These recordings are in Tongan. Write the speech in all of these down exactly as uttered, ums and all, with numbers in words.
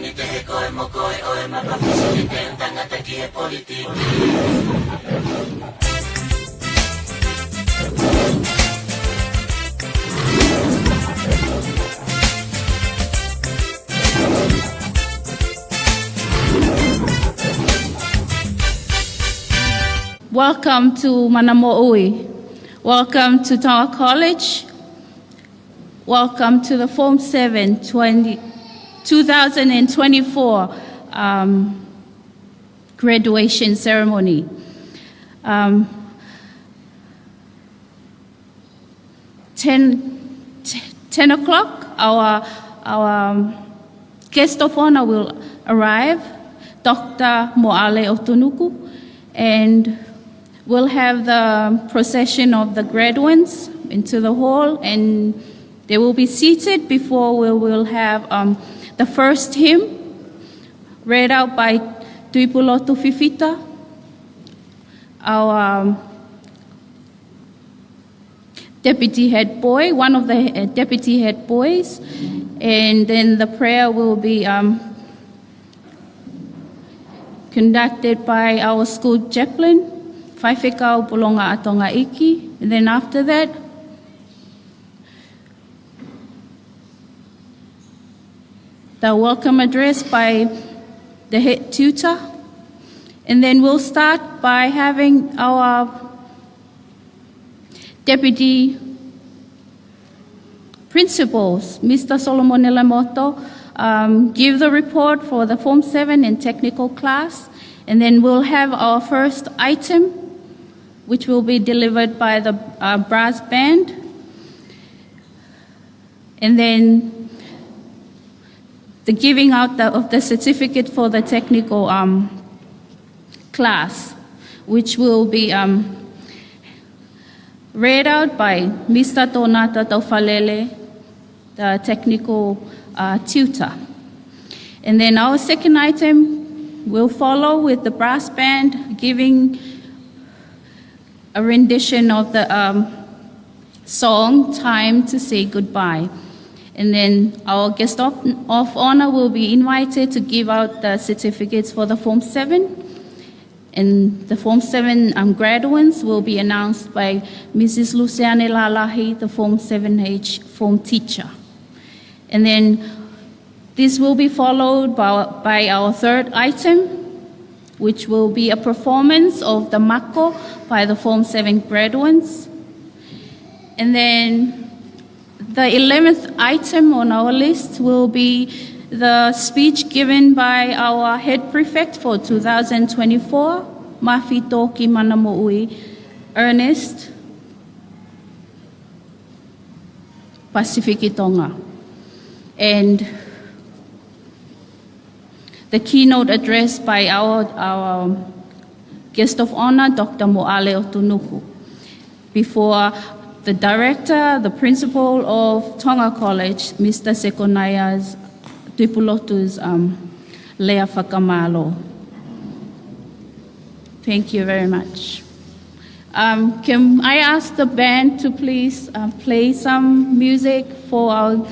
Te he koe mo koe ʻo e maka fusi te u tangata ki he politiki. Welcome to Mana Moʻui. Welcome to Tonga College. Welcome to the Form seven twenty, two thousand and twenty-four, um, graduation ceremony. Um, ten, t-, ten o'clock, our, our, um, guest of honor will arrive, Doctor Moʻale ʻOtunuku, and we'll have the procession of the graduands into the hall, and they will be seated before we will have, um, the first hymn read out by Tuipulotu Fifita, our, um, deputy head boy, one of the, uh, deputy head boys, and then the prayer will be, um, conducted by our school chaplain, Faifekau Pulonga ʻAtonga ʻIki. And then after that, the welcome address by the head tutor. And then we'll start by having our deputy principals, Mister Solomone Lemoto, um, give the report for the Form seven and technical class. And then we'll have our first item, which will be delivered by the, uh, brass band. And then the giving out the, of the certificate for the technical, um, class, which will be, um, read out by Mister Tonata Taufalele, the technical, uh, tutor. And then our second item will follow with the brass band giving a rendition of the, um, song, Time to Say Goodbye. And then our guest of, of honor will be invited to give out the certificates for the Form seven. And the Form seven, um, graduates will be announced by Missus Luciane Lalahi, the Form seven H form teacher. And then this will be followed by, by our third item, which will be a performance of the mako by the Form seven graduates. And then the eleventh item on our list will be the speech given by our head prefect for two thousand twenty-four, Mafi Toki Manamoʻui Ernest, Pasifiki Tonga. And the keynote address by our, our guest of honor, Doctor Moʻale ʻOtunuku, before the director, the principal of Tonga College, Mister Sekonias Tuipulotu's, um, lea fakamālō. Thank you very much. Um, can I ask the band to please, uh, play some music for our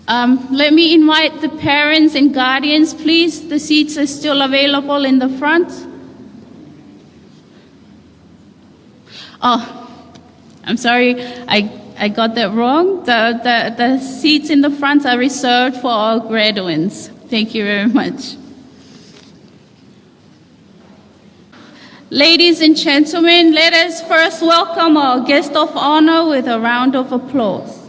Um, let me invite the parents and guardians, please. The seats are still available in the front. Oh, I'm sorry, I, I got that wrong. The, the, the seats in the front are reserved for our graduands. Thank you very much. Ladies and gentlemen, let us first welcome our guest of honor with a round of applause.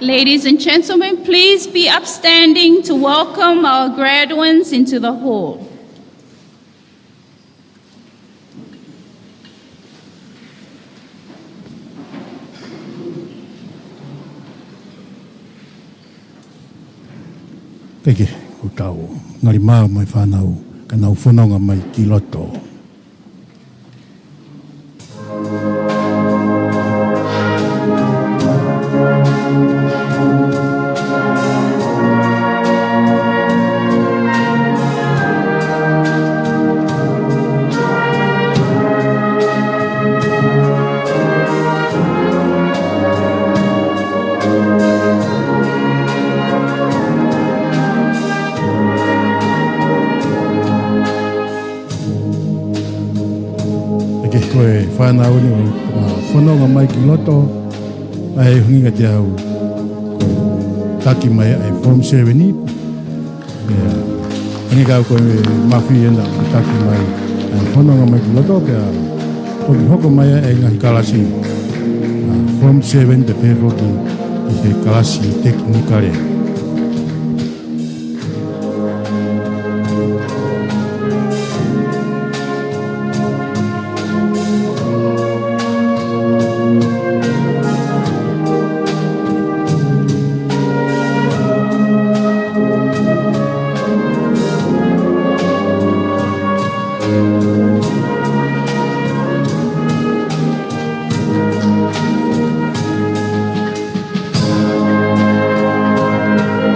Ladies and gentlemen, please be upstanding to welcome our graduands into the hall. Teke, ko tau ngali mā mai fānau, ka nau fononga mai ki loto. Ko e fānau ni ʻoku ma fononga mai ki loto, ʻa e ʻuhinga kiate au, ko e taki mai ʻa e Form seven ni. ʻIa, ʻuhinga ko e mafi ena ʻoku taki mai ʻa e fononga mai ki loto, pea toki hoko mai ʻa e ngaahi kalasi, ʻa, Form seven pea pehē foki ki he kalasi tekinikale.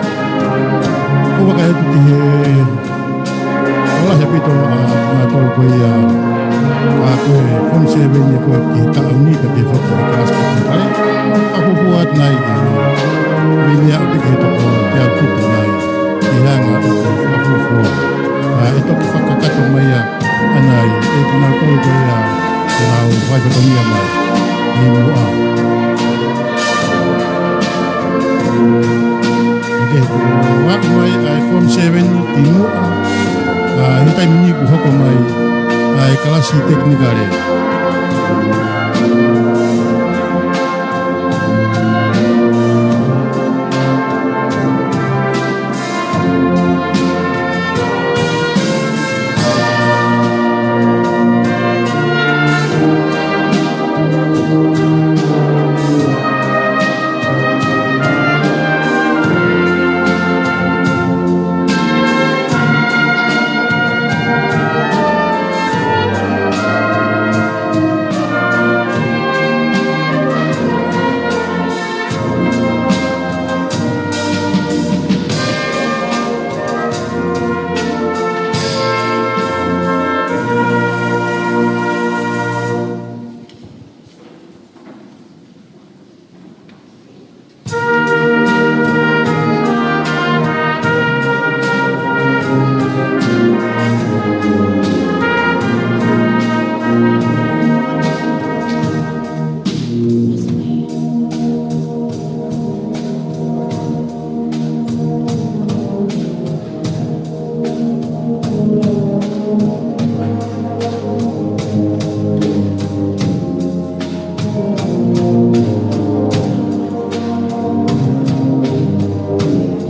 ʻOku ou vakai atu ki he, ʻoku lahi ʻaupito ʻa, ʻa e tolu ko ia, ʻa, ko e Form seven ia ko e ki he taʻu ni ka ke foki ki he kalasi tekinikale. ʻOku ou fakafuofua atu nai ki he, meimei aʻu pē ki he toko teau tupu nai. Ki he anga ʻo e fakafuofua. ʻA, ʻe toki fakakakato mai ia ʻa nai, ʻe kinautolu ko ia, ʻe nau fai fatongia mai. Ni muʻa. ʻOku ʻalu mai ʻa e Form seven ki muʻa, ʻa, he taimi ni kuo hoko mai ʻa e kalasi tekinikale.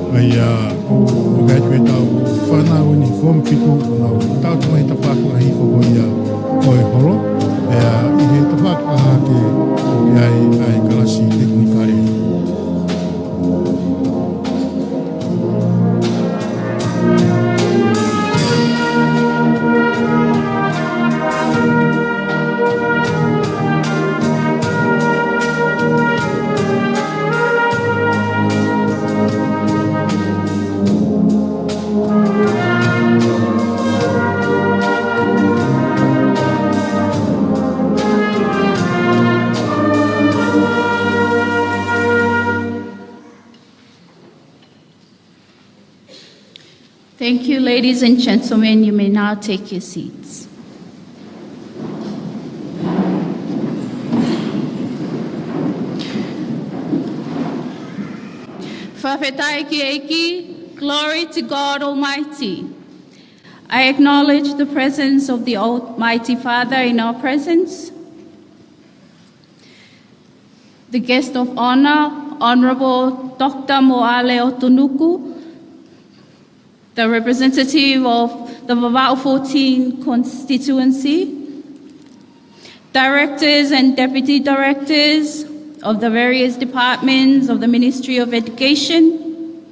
ʻA ia, ʻoku ʻikai ke tau fānau ni Form fitu, nau tau tama ʻi he tafaʻaki hifo ko ia ʻo e holo, pea ʻi he tafaʻaki hake, ʻoku ʻi ai ʻa e kalasi tekinikale. Thank you, ladies and gentlemen. You may now take your seats. Fakafetaʻi ki he ʻEiki, glory to God Almighty. I acknowledge the presence of the Almighty Father in our presence. The guest of honor, Honorable Doctor Moale ʻOtunuku, the representative of the Vavaʻu fourteen constituency, directors and deputy directors of the various departments of the Ministry of Education,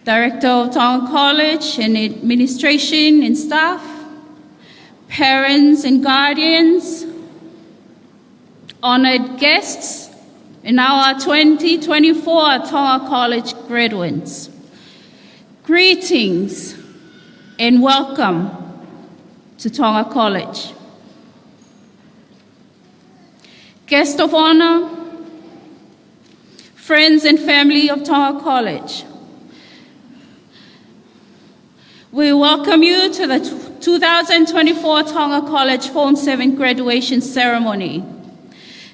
Director of Tonga College and administration and staff, parents and guardians, honored guests, and our twenty twenty-four Tonga College graduates. Greetings and welcome to Tonga College. Guest of honor, friends and family of Tonga College, we welcome you to the tw- two thousand twenty-four Tonga College Form seven graduation ceremony.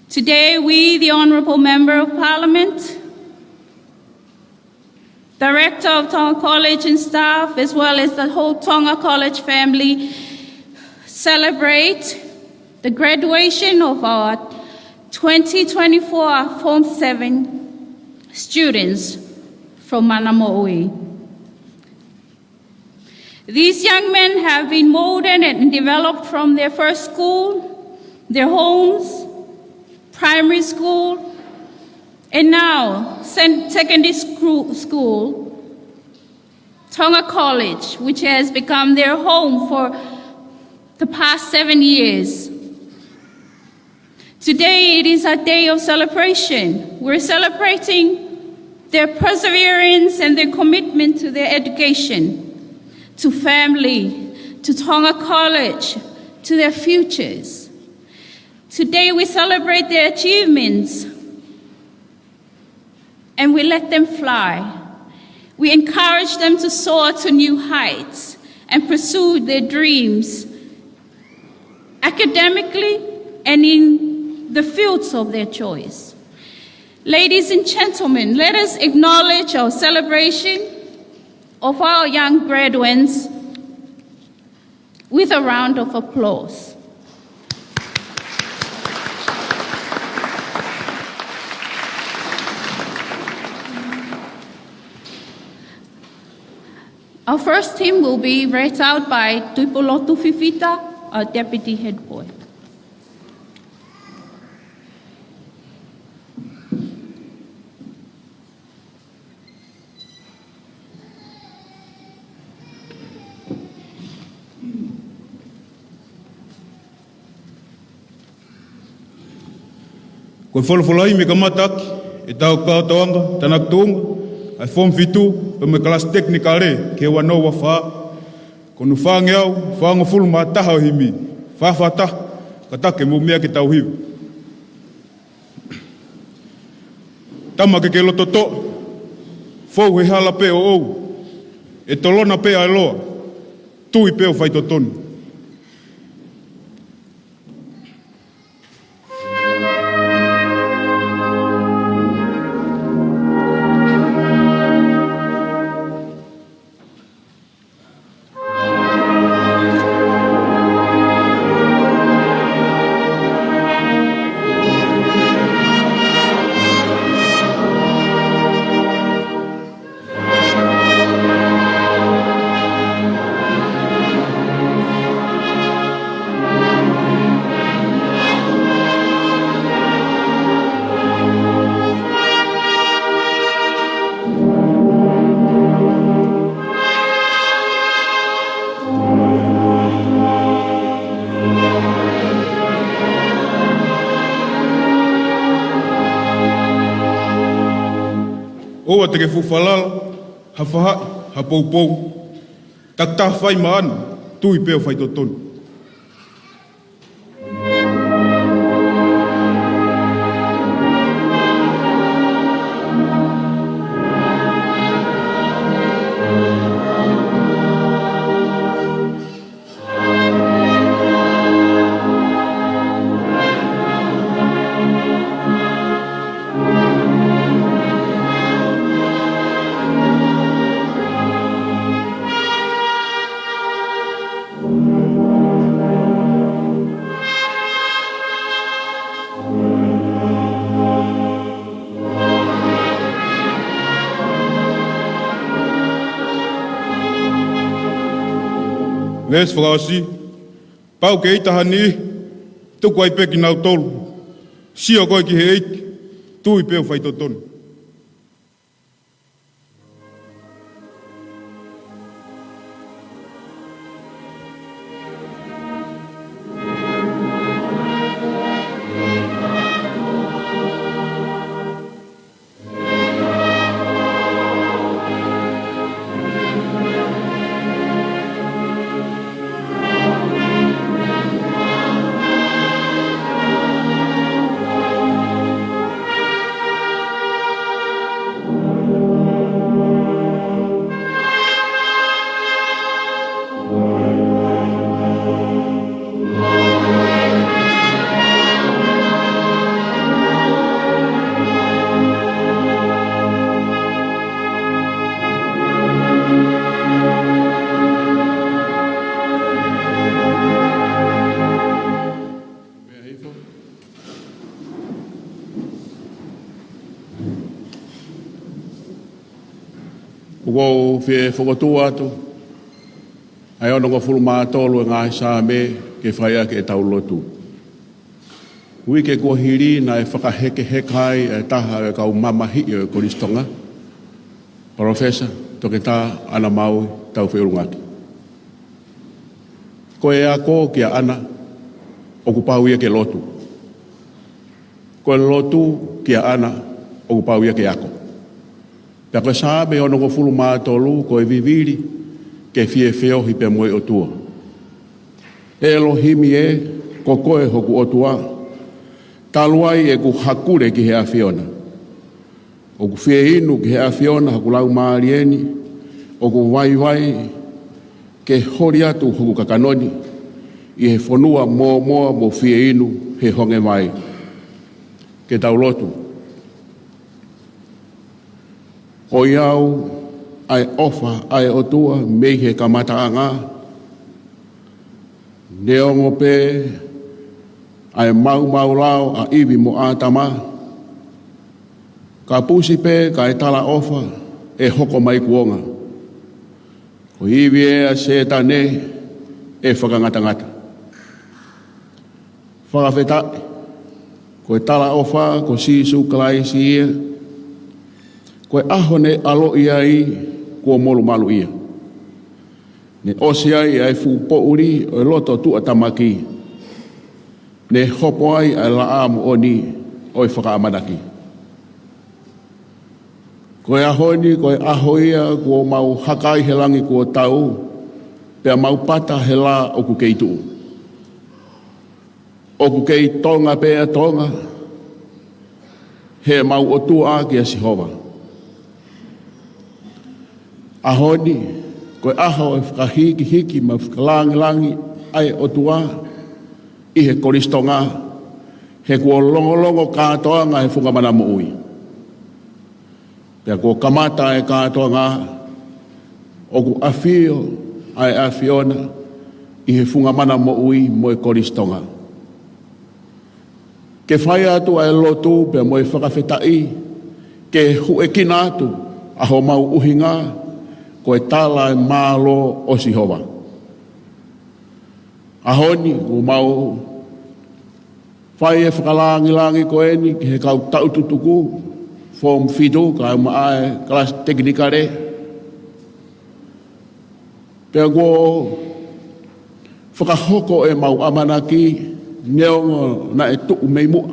Today, we, the Honourable Member of Parliament, Director of Tonga College and staff, as well as the whole Tonga College family, celebrate the graduation of our twenty twenty-four Form seven students from Mana Moʻui. These young men have been molded and developed from their first school, their homes, primary school, and now sen-, secondary scru-, school, Tonga College, which has become their home for the past seven years. Today, it is a day of celebration. We're celebrating their perseverance and their commitment to their education, to family, to Tonga College, to their futures. Today, we celebrate their achievements and we let them fly. We encourage them to soar to new heights and pursue their dreams academically and in the fields of their choice. Ladies and gentlemen, let us acknowledge our celebration of our young graduates with a round of applause. Our first hymn will be read out by Tuipulotu Fifita, our deputy head boy. Ko e folofola himi kamata ʻaki ʻetau kau tauanga, tānaki tuʻunga ʻa e Form fitu, pea mo e kalasi tekinikale, ki he ua noa ua fā. Ko hono fāngeau fāngofulu mā taha ʻo e himi, fā fā taha, kātaki mou meʻa ke tau hiva. Tama ke ke loto toʻa, fou he hala pē ʻoʻou, ʻe tolona pē ʻa e loa, tui pē ʻo faitotonu. ʻOua te ke fuʻu falala, ha faʻahi, ha poupou. Takitaha fai maʻana, tui pē ʻo faitotonu. Veesi fakaʻosi. Pau ke ʻita ha niʻihi, tuku ai pē kinautolu. Sio koe ki he ʻEiki, tui pē ʻo faitotonu. Kuo u fie fokotuʻu atu ʻa e onongofulu mā tolu ʻo e ngaahi Saame ke fai ʻaki ʻetau lotu. Uike kuo hili naʻe fakahekeheka ai ʻa e taha ʻo e kau mamahiʻi ʻo e kolisi Tonga, Palōfesa Toketā ʻAna Maui Taufeʻulungaki. Ko e ako kia ʻAna ʻoku pau ia ke lotu. Ko e lotu kia ʻAna ʻoku pau ia ke ako. Pea ko e Saame onongofulu mā tolu ko e vivili ke fie feohi pea mo e ʻOtua. ʻElohimi ē, ko koe hoku ʻOtua, talu ai ʻeku hakule ki he ʻAfiona. ʻOku fie inu ki he ʻAfiona hoku laumālie ni, ʻoku vaivai ke holi atu hoku kakano ni ʻi he fonua mōmoa mo fie inu he honge vai. Ke tau lotu. ʻOiauē ʻa e ʻofa ʻa e ʻOtua mei he kamataʻanga, neongo pē ʻa e maumau lao ʻa ʻIvi mo ʻĀtama, ka pusi pē kae talaʻofa ʻe hoko mai kuonga. Ko e ivi ē ʻa Sētane ʻe fakangatangata. Fakafetaʻi, ko e talaʻofa ko Sīsū Kalaisi ia, ko e ʻaho ne ʻaloʻi ai kuo molumalu ia. Ne ʻosi ai ʻa e fuʻu poʻuli ʻo e loto tuʻatamaki. Ne hopo ai ʻa e laʻā moʻoni ʻo e fakaʻamanaki. Ko e ʻaho ni, ko e ʻaho ia kuo mau haka ai he langi kuo tau, pea mau pata he lā ʻoku kei tuʻu. ʻOku kei Tonga pē ʻa Tonga, he mau ʻOtua ʻa kia Sihova. ʻAho ni, ko e ʻaho ʻo e fakahikihiki mo e fakalangilangi ʻa e ʻOtua ʻi he kolisi Tonga, he kuo longolongo kātoanga he funga mana moʻui. Pea kuo kamata e kātoanga, ʻoku ʻafio ʻa e ʻAfiona ʻi he funga mana moʻui mo e kolisi Tonga. Ke fai atu ʻa e lotu pea mo e fakafetaʻi, ke huʻekina atu ʻa homau ʻuhinga, ko e tala ʻa e mālō ʻo Sihova. ʻAho ni, kuo mau fai e fakalangilangi ko eni ki he kau taʻu tutuku, Form fitu, kae ʻumaʻā e kalasi tekinikale. Pea kuo fakahoko ʻemau ʻamanaki, neongo naʻe tuʻu mei muʻa,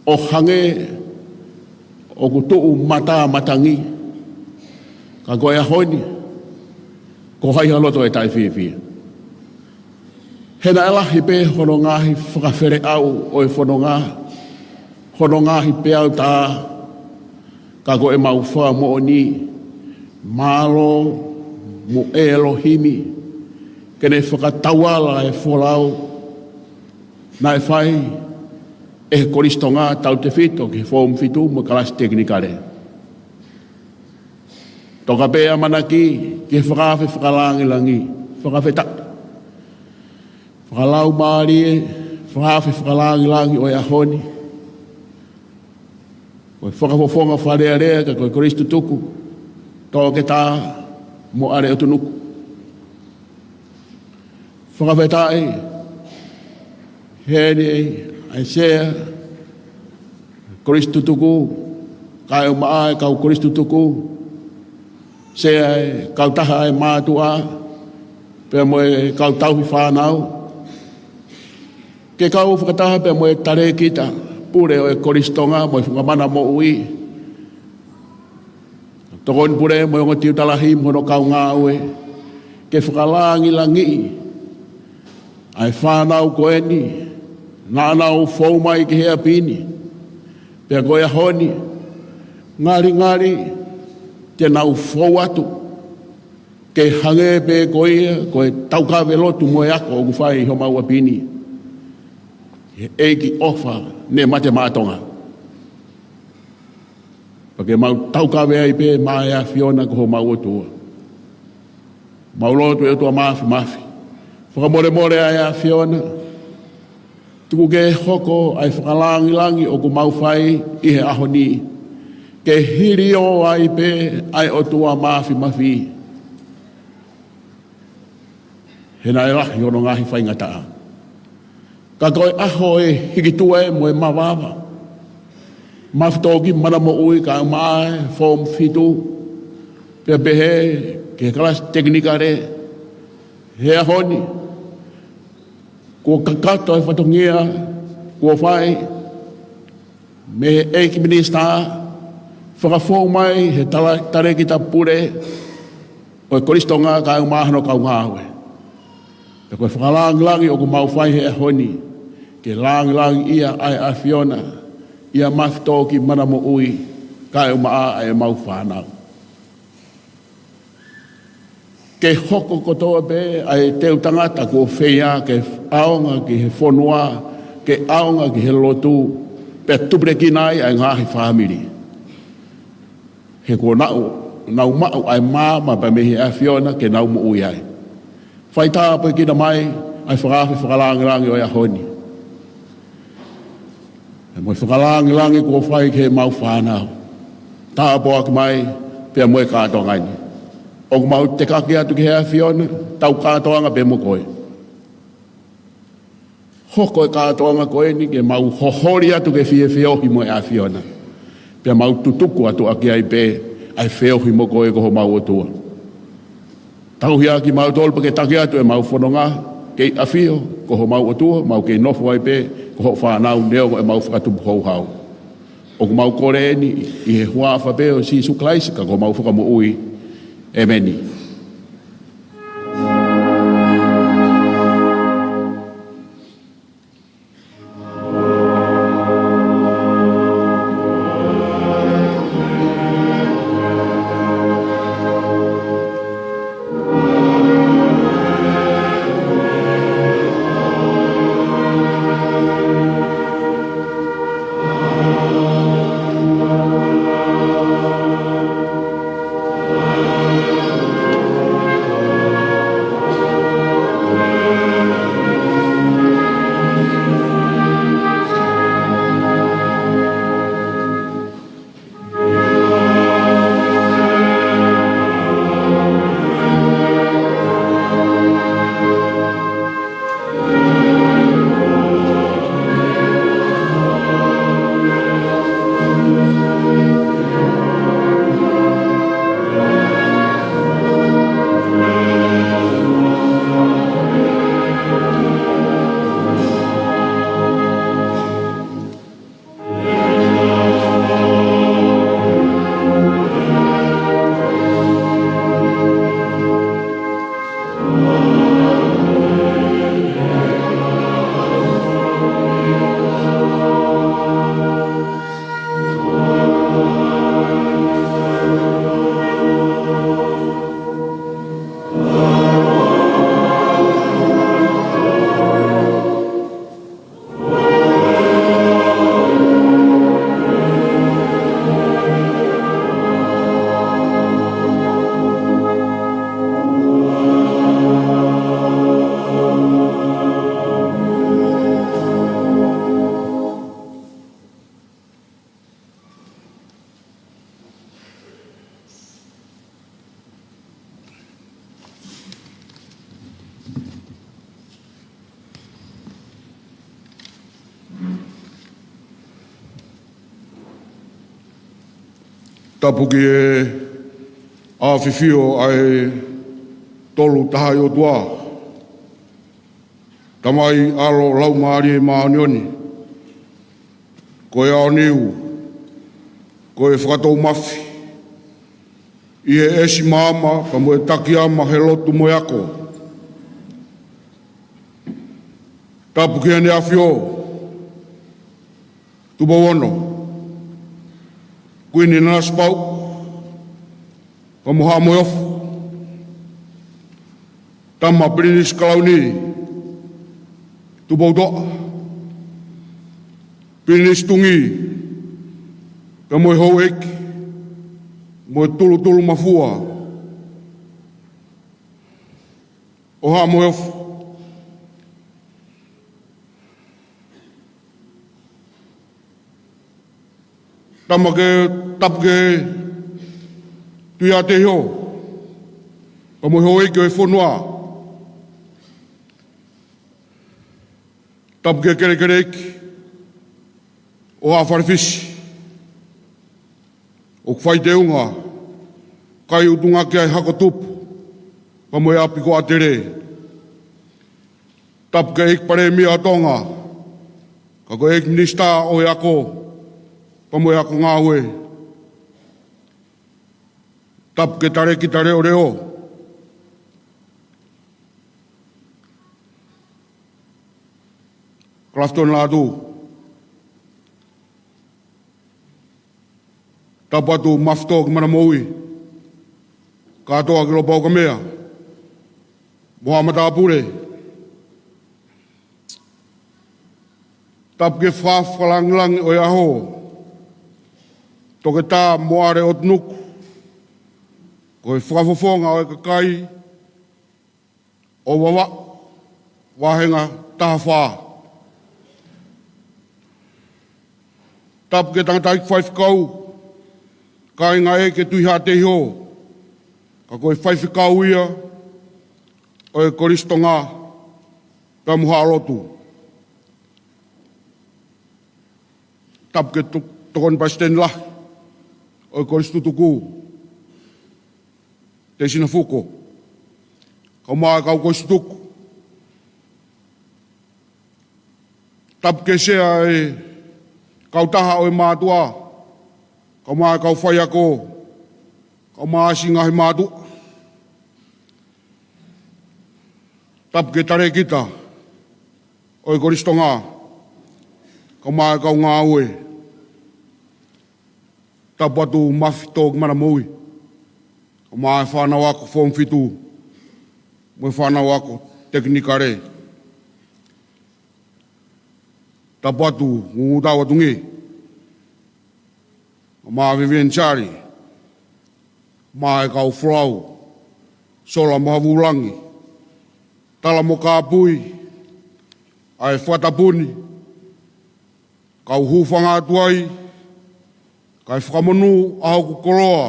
ʻo hangē ʻoku tuʻu matamatangi. Ka ko e ʻaho ni, ko hai ha loto ʻe taʻefiefia? He naʻe lahi pē hono ngaahi fakafeleʻau ʻo e fononga, hono ngaahi peau tā, ka ko ʻemau fakamoʻoni, mālō mo ʻElohimi, ke ne fakatauala e folau naʻe fai ʻe he kolisi Tonga tautefito ki he Form fitu mo e kalasi tekinikale. Toka pē ʻamanaki ki he fakaafe fakalangilangi, fakafetaʻi, fakalaumālie, fakaafe fakalangilangi ʻo e ʻaho ni. Ko e fakafofonga Fale Alea, ka ko e kolisi tutuku, Toketā mo ʻAle ʻOtunuku. Fakafetaʻi, heni ʻa e Sea, kolisi tutuku, kae ʻumaʻā e kau kolisi tutuku, Sea e kautaha ʻa e mātuʻa, pea mo e kau tauhi fānau. Ke kau fakataha pea mo e talēkita pule ʻo e kolisi Tonga mo e funga mana moʻui. Tokoni pule mo e ongo tiuta lahi mo hono kau ngāue, ke fakalangilangiʻi ʻa e fānau ko eni, naʻa nau fou mai ki he ʻapi ni. Pea ko e ʻaho ni, ngalingali te nau fou atu, ke hangē pē ko ia, ko e taukave lotu mo e ako ʻoku fai ʻi homau ʻapi ni. He ʻEiki ʻofa ne mate maʻa Tonga. Pea ke mau taukave ai pē maʻa e ʻAfiona ko homau ʻOtua. Mau lotu ʻe ʻOtua Māfimafi. Fakamolemole ʻa e ʻAfiona. Tuku ke hoko ʻa e fakalangilangi ʻoku mau fai ʻi he ʻaho ni, Ke hilio ai pē ʻa e ʻOtua Māfimafi, he naʻe lahi hono ngaahi faingataʻa. Ka ko e ʻaho ʻe hiki tuʻa mo e mavava, Mafitōkimanamoʻui kae ʻumaʻā e Form Fitu, pea pehē ki he kalasi tekinikale he ʻaho ni, kuo kakato e fatongia kuo fai mei he ʻEiki Minisitā, fakafou mai he tala-, Talēkita Pule ʻo e Kolisi Tonga kae ʻumaʻā hono kau ngāue. Pea ko e fakalāngilangi ʻoku mau fai he ʻaho ni, ke lāngilangiʻia ʻa e ʻAfiona ʻia Mafitōkimanamoʻui kae ʻumaʻā ʻa ʻemau fānau. Ke hoko kotoa pē ʻa e teu tangata kuo feia ke ʻaonga ki he fonua, ke ʻaonga ki he lotu, pea tupulekina ai ʻa e ngaahi fāmili. He kuo nau, nau maʻu ʻa e maama pea mei he ʻAfiona ke nau moʻui ai. Fai tāpuekina mai ʻa e fakaafe fakalāngilangi ʻo e ʻaho ni. Mo e fakalāngilangi kuo fai ki heʻemau fānau. Tāpuaki mai pea mo e kātoanga ni. ʻOku mau tekaki atu ki he ʻAfiona, tau kātoanga pē mo koe. Hoko e kātoanga ko eni ke mau holi atu ke fie feohi mo e ʻAfiona. Pea mau tutuku atu ʻaki ai pē ʻa e feohi mo koe ko homau ʻOtua. Tauhi ʻa kimautolu pea ke taki atu ʻemau fononga, kei ʻafio ko homau ʻOtua, mau kei nofo ai pē ko hoʻo fānau neongo ʻemau fakatupu houhau. ʻOku mau kole eni ʻi he huafa pē ʻo Sīsū Kalaisi ko homau Fakamoʻui. ʻEmeni. Tapu ki he ʻafifio ʻa e Tolu Tahaʻi ʻOtua, Tamai, ʻAlo, Laumālie Māʻoniʻoni. Ko e aoniu, ko e fakatou mafi ʻi he ʻesi maama, pea mo e takiama he lotu mo e ako. Tapu ki Heʻene ʻAfio, Tupou Ono, Kuini Nanasipauʻu, pea mo Haʻa Moheofo, Tama Pilinisi Kalauni, Tupoutoʻa, Pilinisi Tuʻi, pea mo e houʻeiki, mo e tulutulumafua ʻo Haʻa Moheofo. Tama ke tapu ke Tuʻi ʻa Teiho, pea mo e houʻeiki ʻo e fonua. Tapu ke Kelekeleiki ʻo Haʻa Fale Fisi, ʻoku fai teunga, kai ʻutunga ki ai hako tupu, pea mo e ʻapi ko ʻAtele. Tapu ke ʻEiki Palēmia ʻo Tonga, ka ko e ʻEiki Minisitā ʻo e Ako, pea mo e Ako Ngāue. Tapu ke Talēkita Leʻoleʻo, Kalafitoni Lātū. Tapu atu Mafitō ki Manamoui, kātoa ki Lopaukamea, mo haʻa matāpule. Tapu ke Fakafakalāngilangi ʻo e ʻAho, Toketā Moale ʻOtunuku, ko e fakafofonga ʻo e kakai ʻo Vavaʻu, Vāhenga Taha Fā. Tapu ke Tangataʻeiki Faifekau, Kāinga ʻEiki Tuʻi ʻa Teiho, ka ko e faifekau ia ʻo e Kolisi Tonga pea mo Haʻa Lotu. Tapu ke to-, Tokoni Palesiteni Lahi ʻo e Kolisi Tutuku, Teisina Fuko, kae ʻumaʻā e kau kolisi tutuku. Tapu ke Sea ʻo e Kautaha ʻo e Mātuʻa, kae ʻumaʻā e kau faiako, kae ʻumaʻā siʻi ngaahi mātuʻa. Tapu ke Talēkita ʻo e Kolisi Tonga, kae ʻumaʻā e kau ngāue. Tapu atu Mafitō ki Manamoui, kae ʻumaʻā e fānau ako Foomu Fitu mo e fānau ako tekinikale. Tapu atu Ngungutau ʻa Tungi, kae ʻumaʻā Vivian Charlie, kae ʻumaʻā e kau folau, Sola mo Havulangi, Tala mo Kāpui, ʻa e fakatapu ni, kau hūfanga atu ai, kae fakamonū ʻa hoku koloa,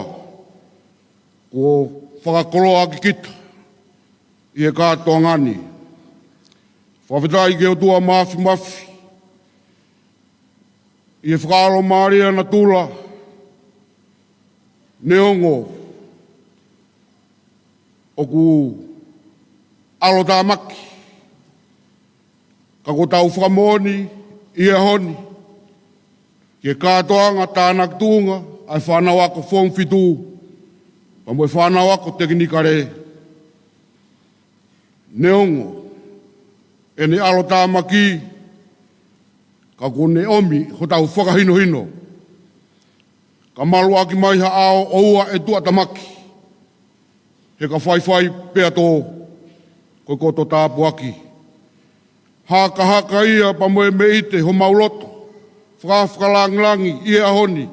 kuo fakakoloa ʻaki kita ʻi he kātoanga ni. Fakafetaʻi ki he ʻOtua Māfimafi, ʻi he fakaʻalomālie ʻa natula, neongo ʻoku ʻalotāmaki, ka kuo tau fakamoʻoni ʻi he ʻaho ni, ki he kātoanga tānaki tuʻunga ʻa e fānau ako Foomu Fitu, pea mo e fānau ako tekinikale. Neongo ʻene ʻalotāmaki, ka kuo ne ʻomi hotau fakahinohino, ka maluʻaki mai ha ʻao ʻoua ʻe tuʻatamaki, he ka faifai pea tō, ko e koto tāpuaki. Hakahaka ia pea mo e meʻite homau loto fakafakalāngilangi ʻi he ʻaho ni,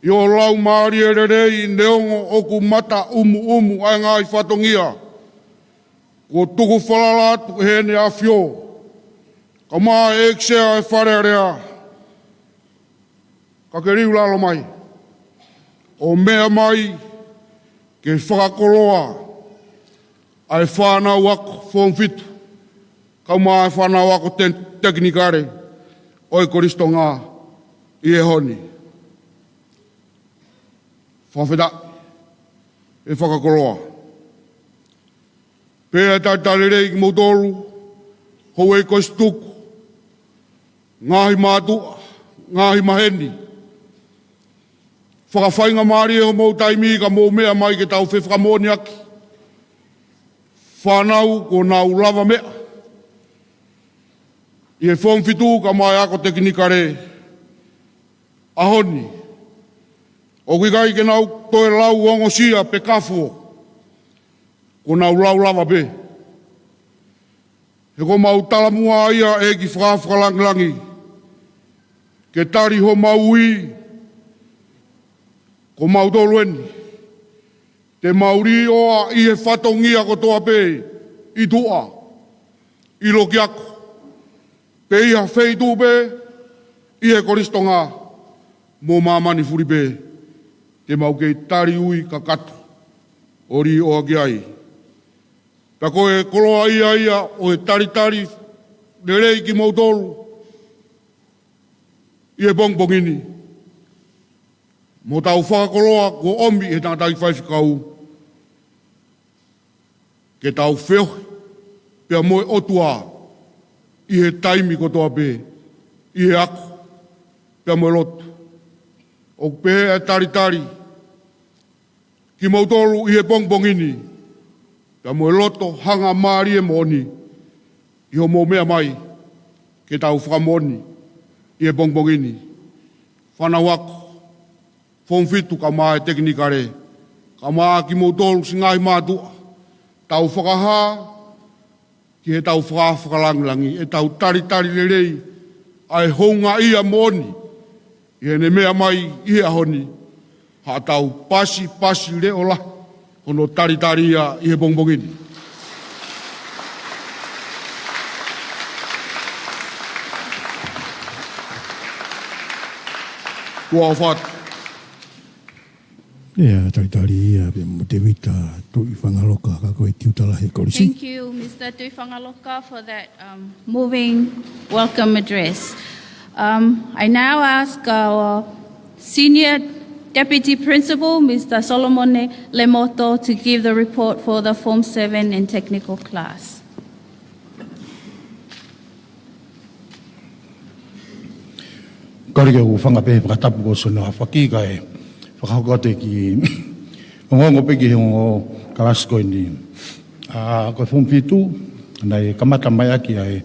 ʻi hoʻo laumālie lelei, neongo ʻoku mata ʻumuʻumu ʻa e ngaahi fatongia, kuo tuku falala atu ʻe Heʻene ʻAfio, kae ʻumaʻā e ʻEiki Sea ʻo e Fale Alea, ka ke liu lalo mai ʻo meʻa mai ke fakakoloa ʻa e fānau ako Foomu Fitu, kae ʻumaʻā e fānau ako te-, tekinikale ʻo e Kolisi Tonga ʻi he ʻaho ni. Fakafetaʻi, ʻe fakakoloa. Pea talitali lelei kimoutolu, houʻeiki kolisi tutuku, ngaahi mātuʻa, ngaahi maheni. Fakafaingamālie homou taimi ka mou meʻa mai ke tau fefakamoʻoniʻaki fānau kuo nau lavameʻa ʻi he Foomu Fitu kae ʻumaʻā e ako tekinikale ʻaho ni. ʻOku ʻikai ke nau toe lau ongosia pe kafo, kuo nau lau lava pē. He kuo mau talamuʻa ia ʻEiki Fakafakalāngilangi, ke tali homau ui, ko mautolu eni. Te mau līʻoa ʻi he fatongia kotoa pē, ʻi tuʻa, ʻi lokiako, pe ʻi ha feituʻu pē ʻi he Kolisi Tonga. mo māmani fuli pē, te mau kei tali ui kakato ʻo liʻoa ki ai. Pea ko e koloa ia ia ʻo e talitali lelei kimoutolu ʻi he pongipongi ni, mo hotau fakakoloa kuo ʻomi ʻe he tangataʻeiki faifekau, ke tau feohi pea mo e ʻOtua ʻi he taimi kotoa pē, ʻi he ako pea mo e lotu. ʻOku pehē ʻa e talitali kimoutolu ʻi he pongipongi ni, pea mo e loto hangamālie moʻoni ʻi hoʻomou meʻa mai ke tau fakamoʻoni ʻi he pongipongi ni. Fānau ako, Form fitu kae ʻumaʻā e tekinikale, kae ʻumaʻā kimoutolu siʻi ngaahi mātuʻa, tau fakahā ki heʻetau fakaafe fakalāngilangi ʻetau talitali lelei ʻa e houngaʻia moʻoni ʻi heʻene meʻa mai ʻi he ʻaho ni, haʻatau pasipasi leʻo lahi hono talitali ia ʻi he pongipongi ni. Kuo ʻofa atu. ʻIa, talitali ia pea mo Tēvita Tuʻifangaloka, ka ko e tiuta lahi e kolisi. Thank you, Mister Tuʻifangaloka, for that, um, moving welcome address. Um, I now ask our Senior Deputy Principal, Mister Solomone Lemoto, to give the report for the Form seven and technical class. Kole ke u hūfanga pē he fakatapu kuo ʻosi hono aofaki kae fakahoko atu e kiʻi ongoongo pē ki he ongo kalasi ko eni. ʻA, ko e Form fitu, naʻe kamata mai ʻaki ʻa e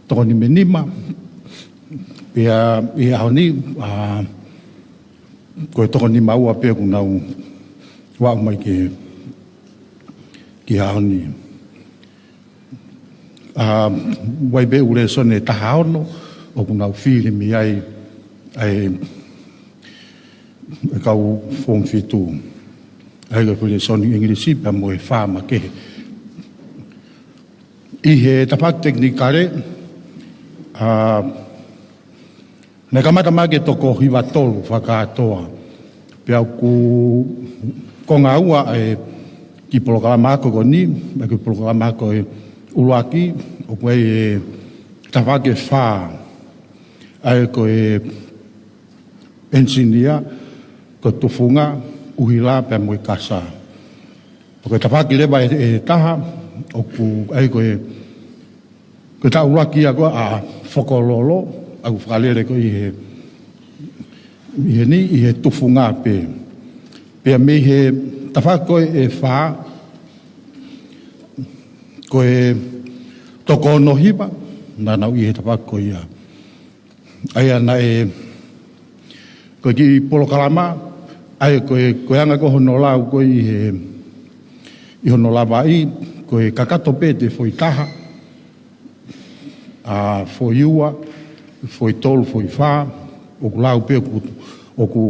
toko nima nima. Pea ʻi he ʻaho ni, ʻa, ko e toko nima ua pē ʻoku nau aʻu mai ki he, ki he ʻaho ni. ʻA, ʻoku ʻi ai pē ʻū lēsoni ʻe taha ono ʻoku nau fili mei ai ʻa e, e kau Form fitu. ʻA ia ko e lēsoni ʻIngilisi pea mo e fā makehe. ʻI he tafaʻaki tekinikale, ʻa, naʻe kamata mai ʻaki e toko hiva tolu fakakātoa. Pea ʻoku konga ua e kiʻi polokalama ako ko eni, e kiʻi polokalama ako ʻuluaki, ʻoku ʻi ai e tafaʻaki ʻe fā, ʻa ia ko e ʻenisinia, ko e tufunga, ʻuhila pea mo e kasa. Ko e tafaʻaki leva ʻe, ʻe taha, ʻoku ʻi ai ko e, ko e taʻu ʻuluaki ia ko ē ʻa Fokololo, ʻoku fakalele ko ē ʻi he, ʻi heni, ʻi he tufunga pē. Pea mei he tafaʻaki ko ē ʻe fā, ko e toko ono hiva, naʻa nau ʻi he tafaʻaki ko ia. ʻA ia naʻe, ko e kiʻi polokalama, ʻa ia ko e, ko e anga ko ē hono lau ko ē ʻi he, ʻi hono lavaʻi, ko e kakato pē ʻe foʻi taha, ʻa, foʻi ua, foʻi tolu, foʻi fā, ʻoku lau pē ʻoku, ʻoku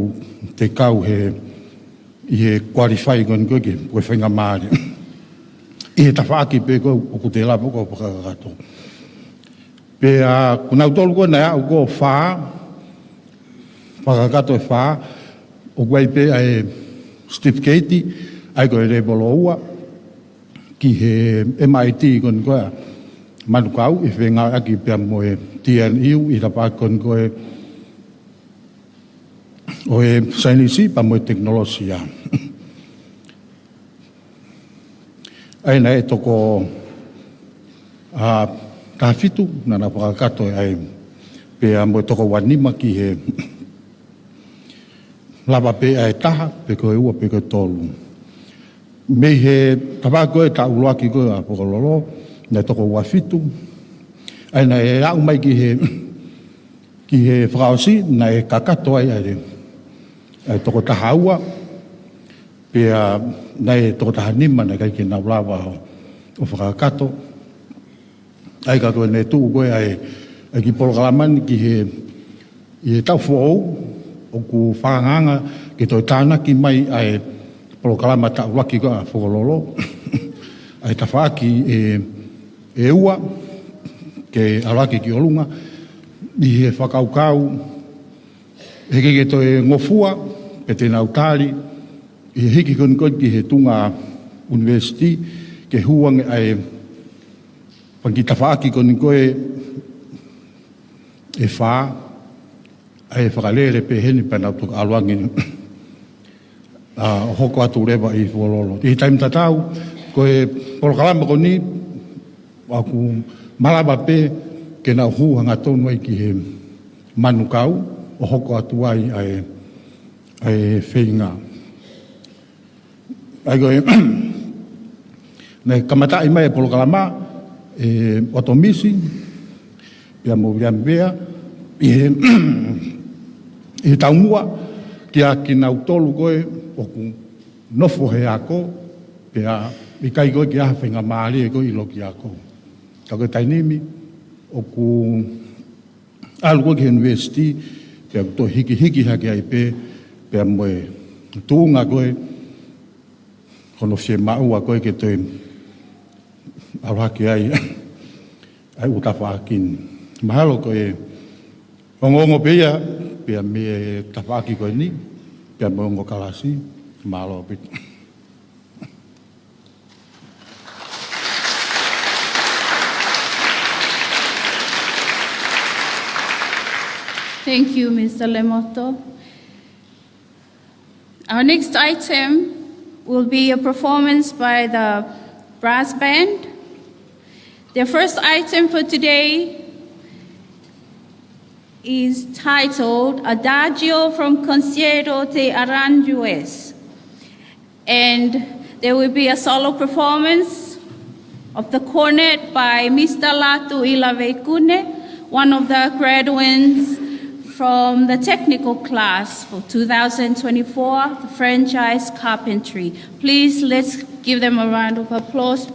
te kau he, ʻi he qualify ko eni ko ē ke, ko e faingamālie. ʻI he tafaʻaki pē ko ē ʻoku te lava ko ē ʻo fakakakato. Pea ko nautolu ko ē naʻe aʻu ko ē ʻo fā, fakakakato ʻe fā, ʻoku ʻi ai pē ʻa e certificate, ʻa ia ko e level ua, ki he M I T ko eni ko ē ʻa Manukau, ʻi he fengāueʻaki pea mo e T N U, ʻi he tafaʻaki ko eni ko ē ʻo e saienisi pea mo e tekinolosia. ʻA ia naʻe toko, ʻa, taha fitu naʻa nau fakakakato ʻa e, pea mo e toko ua nima ki he lava pē ʻa e taha, pe ko e ua, pe ko e tolu. Mei he tafaʻaki ko ē taʻu ʻuluaki ko ē ʻa Fokololo, naʻe toko ua fitu. ʻA ia naʻe aʻu mai ki he, ki he fakaʻosi, naʻe kakato ai ʻa e, ʻa e toko taha ua, pea naʻe toko taha nima naʻe ʻikai ke nau lava ʻo, ʻo fakakakato. ʻA ia ka ko ʻene tuʻu ko ē ʻa e, ʻa e kiʻi polokalama ni ki he, ʻi he taʻu foʻou, ʻoku fakaangaanga ke toe tānaki mai ʻa e polokalama taʻu ʻuluaki ko ē ʻa Fokololo, ʻa e tafaʻaki ʻe, ʻe ua, ke ʻalu hake ki ʻolunga, ʻi he fakakaukau, He ʻikai ke toe ngofua, pe te nau tali, ʻi he hiki ko eni ko ē ki he tuʻunga ʻunivēsiti, ke hū ange ʻa e fanga kiʻi tafaʻaki ko eni ko ē ʻe fā, ʻa e fakalele pē heni pea nau toki ʻalu ange, ʻa, ʻo hoko atu leva ʻi Fuololo. ʻI he taimi tatau, ko e polokalama ko eni, ʻoku malava pē ke nau hū hangatonu ai ki he manukau, ʻo hoko atu ai ʻa e, ʻa e feinga. ʻA ia ko e, naʻe kamataʻi mai e polokalama, ʻe ʻOtomisi, pea mo Viliami Vea, ʻi he, ʻi he taumuʻa, kia kinautolu ko ē ʻoku nofo he ako, pea ʻikai ko ē ke ʻi ai ha faingamālie ko ē ʻi loki ako. Ka ko e taimi ni, ʻoku ʻalu ko ē ki he ʻunivēsiti, pea ʻoku toe hikihiki hake ai pē, pea mo e tuʻunga ko ē, hono fiemaʻua ko ē ke toe ʻalu hake ai, ʻa e ʻū tafaʻaki ni. Mahalo ko e ongoongo pē ia, pea mei he tafaʻaki ko eni, pea mo e ongo kalasi, mālō ʻaupito. Thank you, Mister Lemoto. Our next item will be a performance by the brass band. The first item for today is titled Adagio from Concierto de Aranjuez. And there will be a solo performance of the cornet by Mister Latu Ilaveikune, one of the graduates from the technical class for two thousand twenty-four, the franchise carpentry. Please, let's give them a round of applause.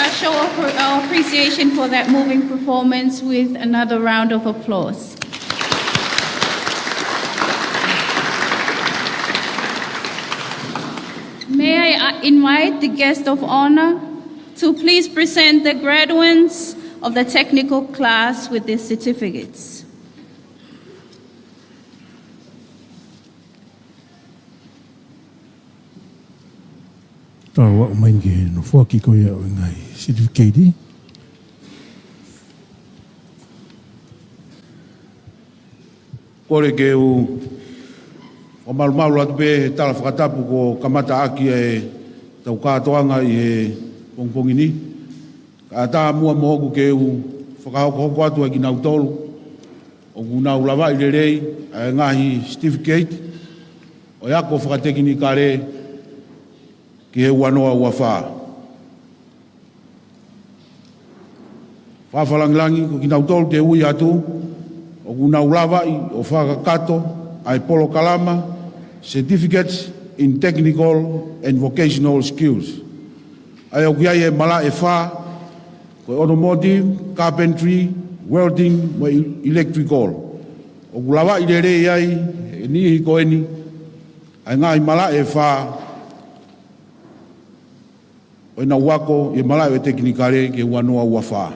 Show of our appreciation for that moving performance with another round of applause. May I, uh, invite the guest of honor to please present the graduates of the technical class with their certificates. Tau aʻu mai ki he nofoaki ko ia ʻo e ngaahi certificate. Kole ke u fakamalumalu atu pē he tala fakatapu kuo kamata ʻaki ʻetau kātoanga ʻi he pongipongi ni. Kae ʻatā muʻa moʻoku ke u fakahokohoko atu ʻa kinautolu ʻoku nau lavaʻi lelei ʻa e ngaahi certificate ʻo e ako fakatekinikale ki he ua noa ua fā. Fakalangilangi ko kinautolu te u ui atu ʻoku nau lavaʻi ʻo fakakakato ʻa e polokalama Certificates in Technical and Vocational Skills, ʻa ia ʻoku ʻi ai e malaʻe ʻe fā, ko e automotive, carpentry, welding, mo e electrical. ʻOku lavaʻi lelei ai ʻe he niʻihi ko eni ʻa e ngaahi malaʻe ʻe fā ʻo ʻenau ako ʻi he malaʻe ʻo e tekinikale ki he ua noa ua fā.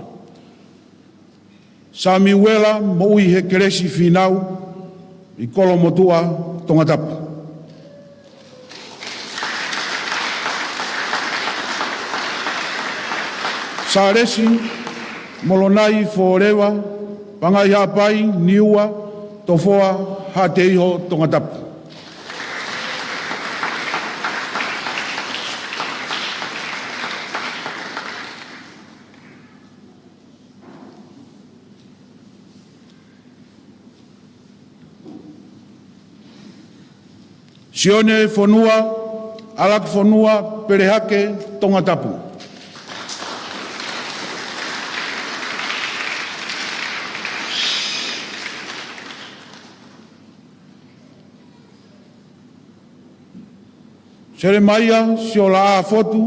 Samiuela Moʻuihekelesi Fīnau ʻi Kolomotuʻa, Tongatapu. Sālesi Molonai Foleva, Pangai Haʻapai, Niua, Tofoa, Haʻateiho, Tongatapu. Sione Fonua, ʻAlakifonua, Pelehake, Tongatapu. Selemaia Siolaʻā Fotu,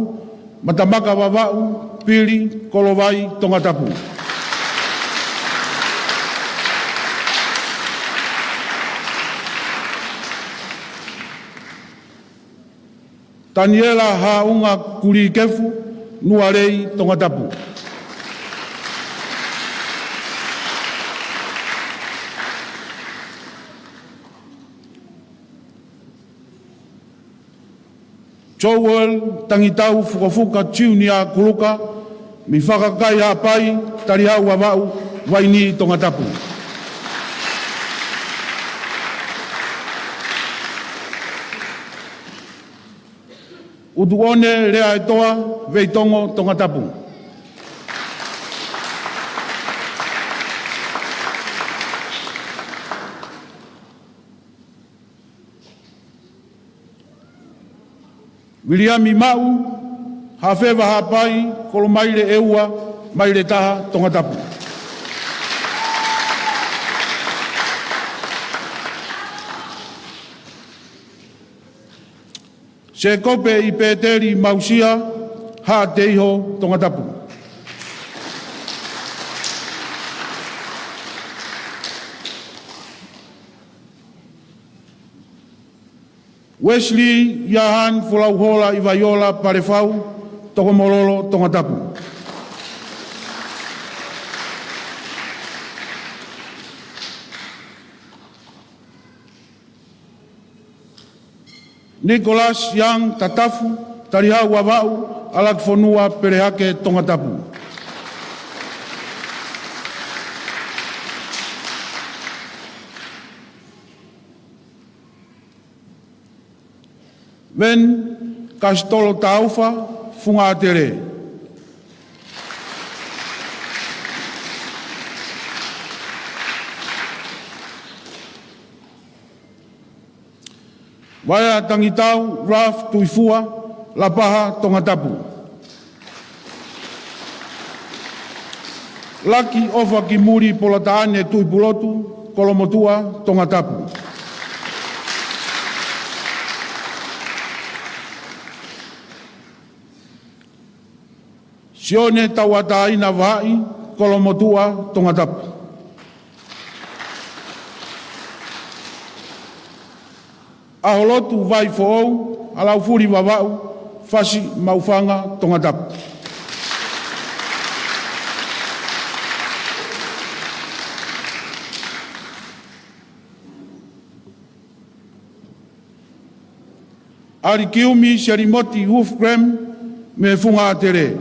Matamaka Vavaʻu, Pili, Kolovai, Tongatapu. Taniela Haʻunga Kulikefu, Nualei, Tongatapu. Joel Tangitau Fukafuka Junior Kuluka, mei Fakakai Haʻapai, Talihau Vavaʻu, Vainī, Tongatapu. ʻUtuʻone Leaʻaetoa, Veitongo, Tongatapu. Viliami Maʻu, Hafeva Haʻapai, Kolomaile ʻEua, Maile Taha, Tongatapu. Sēkope ʻi Pēteli Mausia, Haʻateiho, Tongatapu. Wesley Iahan Folauhola ʻi Vaiola, Palefau, Tokomololo, Tongatapu. Nicholas Young Tatafu, Talihau Vavaʻu, ʻAlakifonua, Pelehake, Tongatapu. Ven Kasitolo Taufa, Funga Atele. Vaea Tangitau Ralph Tuifua, Lapaha, Tongatapu. Laki ʻOfa Kimuli Polataʻane Tuʻipulotu, Kolomotuʻa, Tongatapu. Sione Tauʻatāina Vahaʻi, Kolomotuʻa, Tongatapu. ʻAholotu Vaifoʻou, Halaufuli Vavaʻu, Fasi Maʻufanga, Tongatapu. ʻAlikiumi Selimoti Wolfgram mei Funga Atele.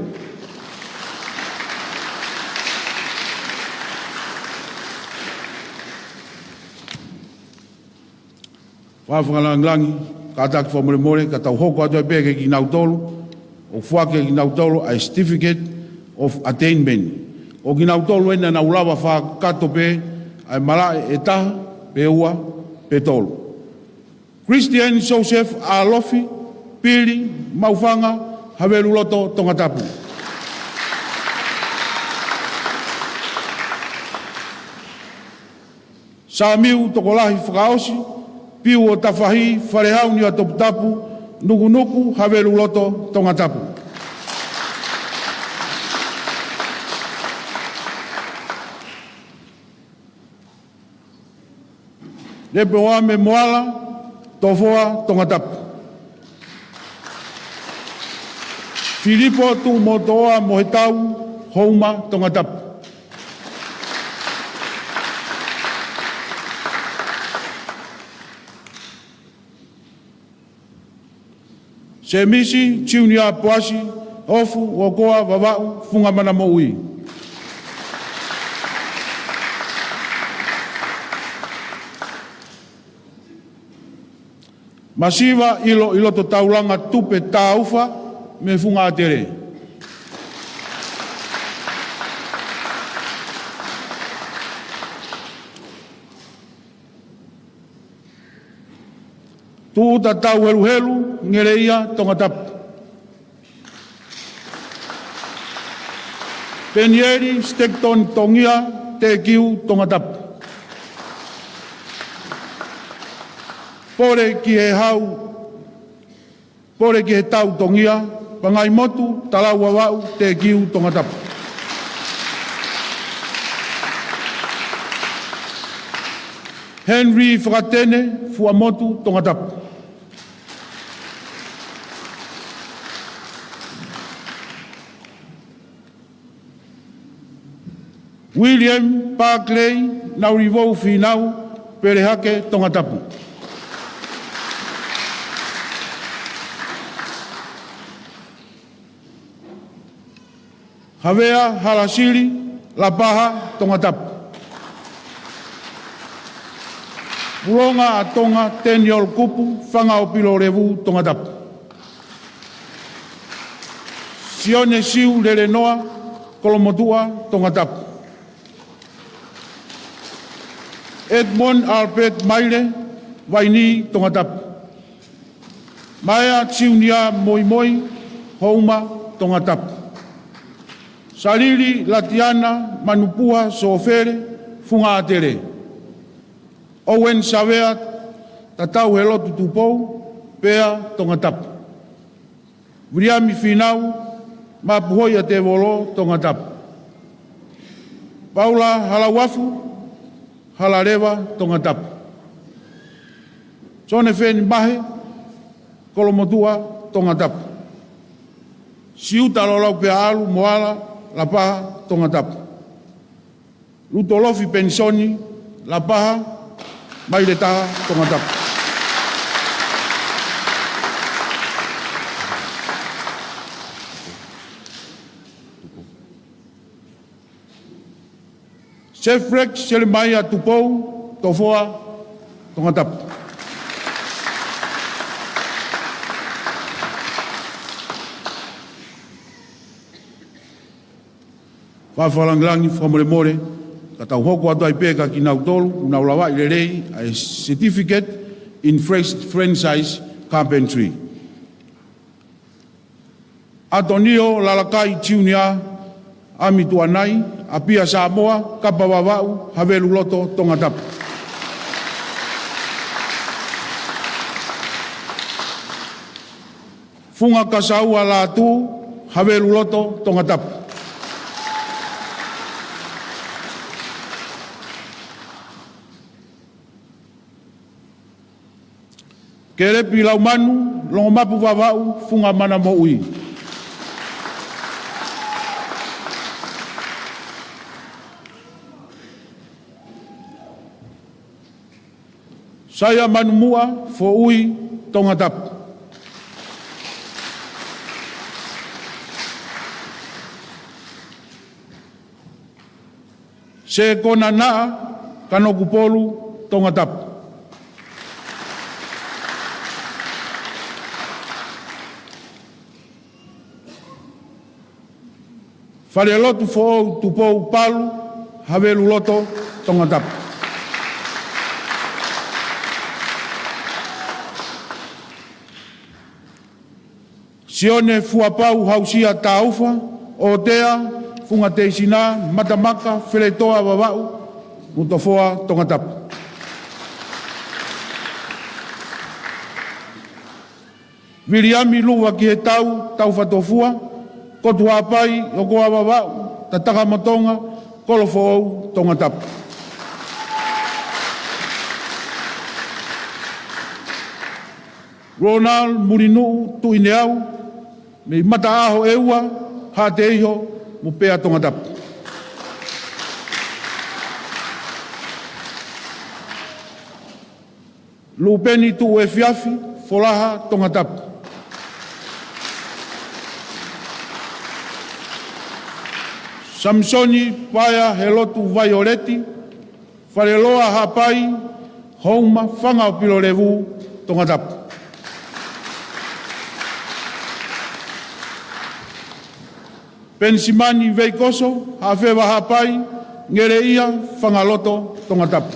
Fakalangilangi, kātaki fakamolemole, ka tau hoko atu ai pē kia kinautolu, ʻo foaki kia kinautolu ʻa e Certificate of Attainment. Ko kinautolu eni naʻa nau lava fakakakato pē ʻa e malaʻe ʻe taha, pe ua, pe tolu. Christian Joseph Alofi, Pili, Maʻufanga, Haveluloto, Tongatapu. Samiu Tokolahi Fakaʻosi, Piu ʻo Tafahi, Falehau Niuatoputapu, Nukunuku, Haveluloto, Tongatapu. Lepoame Moala, Tofoa, Tongatapu. Filipo Tuʻumotoʻa Mohetau, Houma, Tongatapu. Semisi Junior Poasi, Ofu, Okoa, Vavaʻu, Funga Mana Moʻui. Masiva ʻIlo, ʻIloto Taulanga Tupe Taufa mei Funga Atele. Tuʻuta Tauheluhelu, Ngeleia, Tongatapu. Penieli Stekton Tongia, Tekiu, Tongatapu. Pole ki he Hau, Pole ki he Tau Tongia, Pangaimotu, Talau, Vavaʻu, Tekiu, Tongatapu. Henry Fakatene, Fuaʻamotu, Tongatapu. William Barclay Naulivou Finau, Pelehake, Tongatapu. Havea Halasili, Lapaha, Tongatapu. Pulonga ʻa Tonga Teniolo Kupu, Fanga ʻo Pilolevu, Tongatapu. Sione Siu Lelenoa, Kolomotuʻa, Tongatapu. Edmond Albert Maile, Vaini, Tongatapu. Maea Junior Moimoi, Houma, Tongatapu. Salili Latiana Manupuha Sofele, Funga Atele. Owen Savea Tatauhelotu Tupou, Pea, Tongatapu. Viliami Finau Mapuhoia Tevolo, Tongatapu. Paula Halauafu, Halaleva, Tongatapu. Jonathan Mahe, Kolomotuʻa, Tongatapu. Siuta Lolau Peaʻalu Moala, Lapaha, Tongatapu. Lutolofi Penisoni, Lapaha, Maile Taha, Tongatapu. Sefrek Selemaia Tupou, Tofoa, Tongatapu. Fakalangilangi, fakamolemole, ka tau hoko atu ai pē kia kinautolu ʻoku nau lavaʻi lelei ʻa e Certificate in French-, Franchise Carpentry. ʻAtonio Lalakai Junior, ʻAmi Tuʻanai, ʻApia Samoa, Kapa Vavaʻu, Haveluloto, Tongatapu. Funga Kasaua Lātū, Haveluloto Tongatapu. Kelepi Laumanu Longomapu Vavaʻu Funga Mana Moʻui. Saia Manumuʻa Foʻui Tongatapu. Sekona Naʻa Kanokupolu Tongatapu. Falelotu Foʻou Tupou Palu Haveluloto Tongatapu. Sione Fuapau Hausia Taufa ʻOtea Funga Teisina Matamaka Feletoa Vavaʻu Mutofoa Tongatapu. Viliami Luva Kihetau Taufatofua Kotu Haʻapai ʻOkoa Vavaʻu Tatakamotonga Kolofoʻou Tongatapu. Ronald Mulinuʻu Tuʻineau mei Mataʻaho ʻEua Haʻateiho Mupea Tongatapu. Lupeni Tuʻuefiafi Folaha Tongatapu. Samisoni Paea Helotu Vaioleti Faleloa Haʻapai Houma Fanga ʻo Pilolevu Tongatapu. Penisimani Veikoso Haʻafeva Haʻapai Ngeleʻia Fangaloto Tongatapu.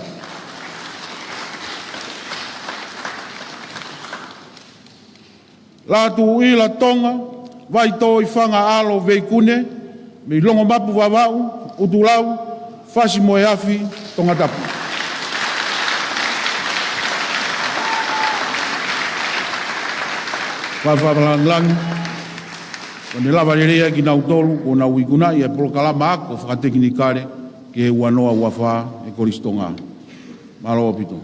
Lātūʻila Tonga Vaitoifanga ʻAlo Veikune mei Longomapu Vavaʻu ʻUtulau Fasi mo e Afi Tongatapu. Fakalāngilangi, ko ʻene lava lelei ʻa kinautolu kuo nau ikunaʻi e polokalama ako fakatekinikale ki he ua noa ua fā ʻe Kolisi Tonga. Mālō ʻaupito.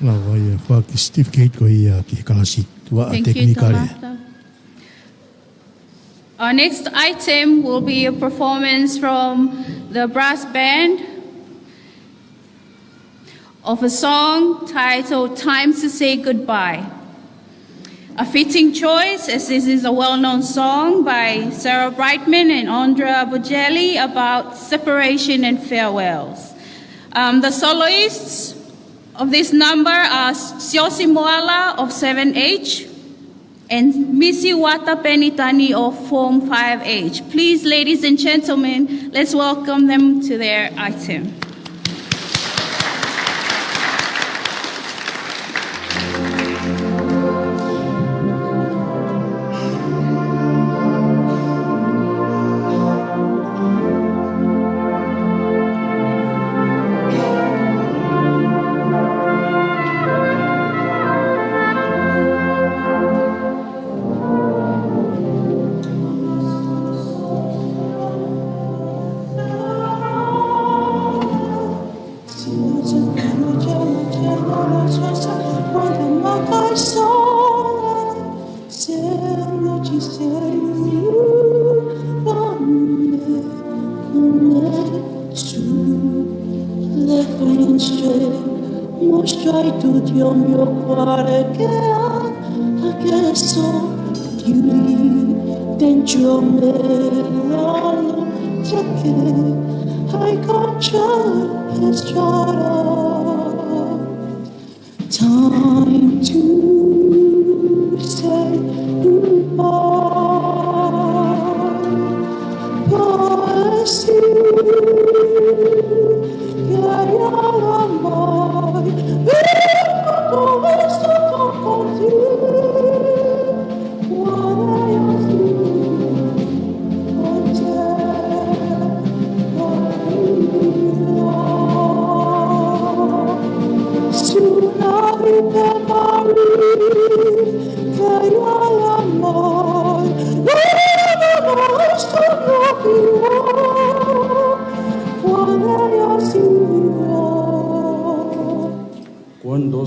Lava ia faki certificate ko ia ki he kalasi tuʻa tekinikale. Thank you, Tamata. Our next item will be a performance from the brass band of a song titled Time to Say Goodbye. A fitting choice, as this is a well-known song by Sarah Brightman and Andrea Bocelli about separation and farewells. Um, the soloists of this number are Siosi Moala of Seven H and Misi Wata Penitani of Form Five H. Please, ladies and gentlemen, let's welcome them to their item. Time to say goodbye.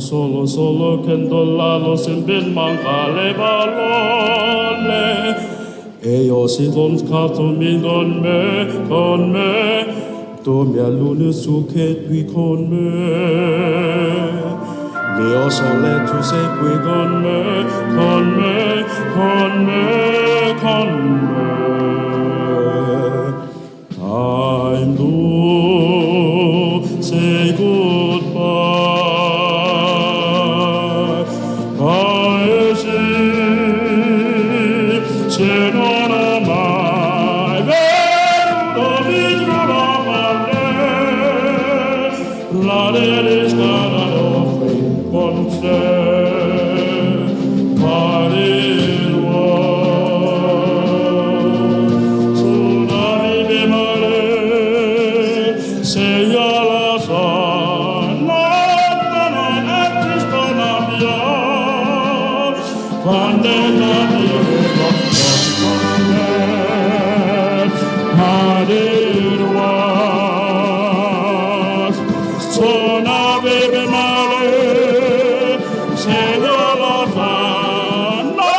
Solo, solo, kendo lalo, sempin mangkale balole. E o si don kato mi don me, don me, do mi alunu su ke tui kon me. Mi o sole tu se kui kon me, kon me, kon me, kon me. Time to say goodbye. Bye, si, si, no, no, mai, ve, no, vi, no, no, male. La, de, de, sta, da, do, fe, con, se, pa, de, wa. Su, na, vi, be, ma, le. Se, ya, la, sa, na, na, na, na, ti, sta, na, mi, ya. Pande na mi re wa pande. Pande wa. Sona bebe male. Señor la fa. Na,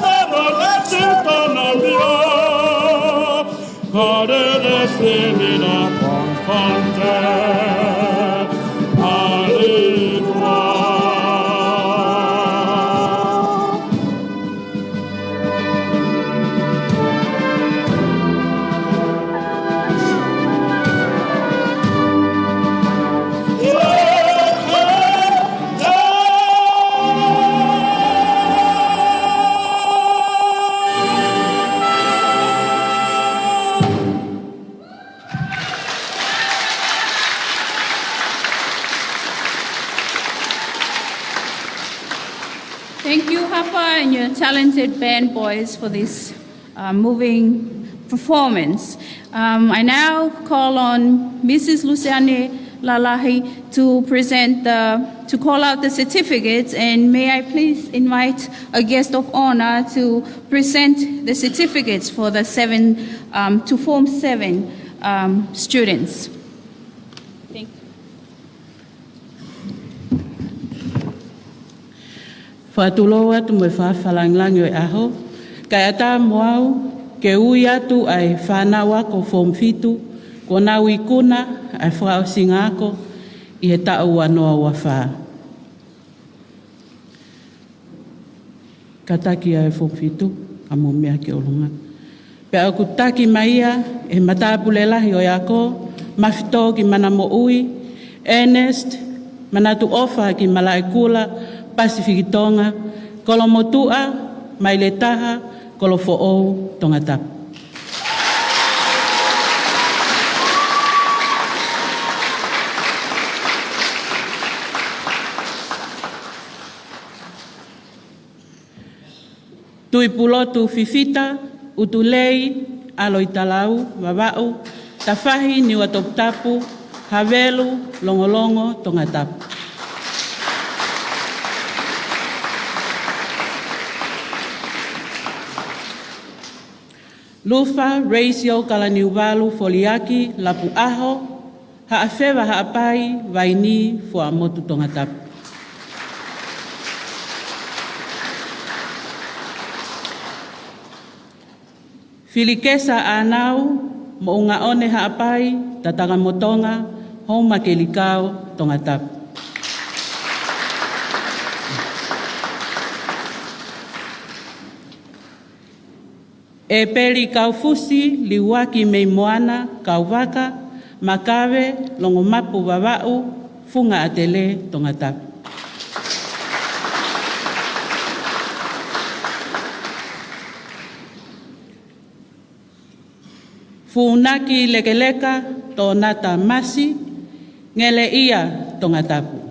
na, na, na, ti, sta, na, mi, ya. Pande de, pande na, pande. Pande wa. Thank you, Hapa, and your talented band boys for this, uh, moving performance. Um, I now call on Missus Luseane Lalahi to present the, to call out the certificates, and may I please invite a guest of honor to present the certificates for the seven, um, to Form seven, um, students. Thank you. Fakatulou atu mo e fakafakalāngilangi ʻo e ʻaho, kae ʻatā mo au ke ui atu ʻa e fānau ako Form fitu kuo nau ikuna ʻa e fakaʻosinga ako ʻi he taʻu ua noa ua fā. Kātaki ʻa e Form fitu, ka mou meʻa ki ʻolunga. Pea ʻoku taki mai ia ʻe he matāpule lahi ʻo e ako, Mafitōkimanamoʻui, Ernest Manatuʻofakimalaʻekula, Pasifiki Tonga, Kolomotuʻa, Maile Taha, Kolofoʻou, Tongatapu. Tuʻipulotu Fifita ʻUtulei ʻAloitalau, Vavaʻu, Tafahi, Niuatoputapu, Havelu, Longolongo, Tongatapu. Lufa Reisio Kalaniuvalu Foliaki, Lapuʻaho, Haʻafeva Haʻapai, Vainī, Fuaʻamotu, Tongatapu. Filikesa ʻĀnau, Moʻungaʻone Haʻapai, Tatakamotonga, Houmakelikao, Tongatapu. ʻEpeli Kaufusi Liuaki mei Moana, Kauvaka, Makave, Longomapu, Vavaʻu, Funga ʻAtele, Tongatapu. Funaki Lekeleka Tonata Masi, Ngeleʻia, Tongatapu.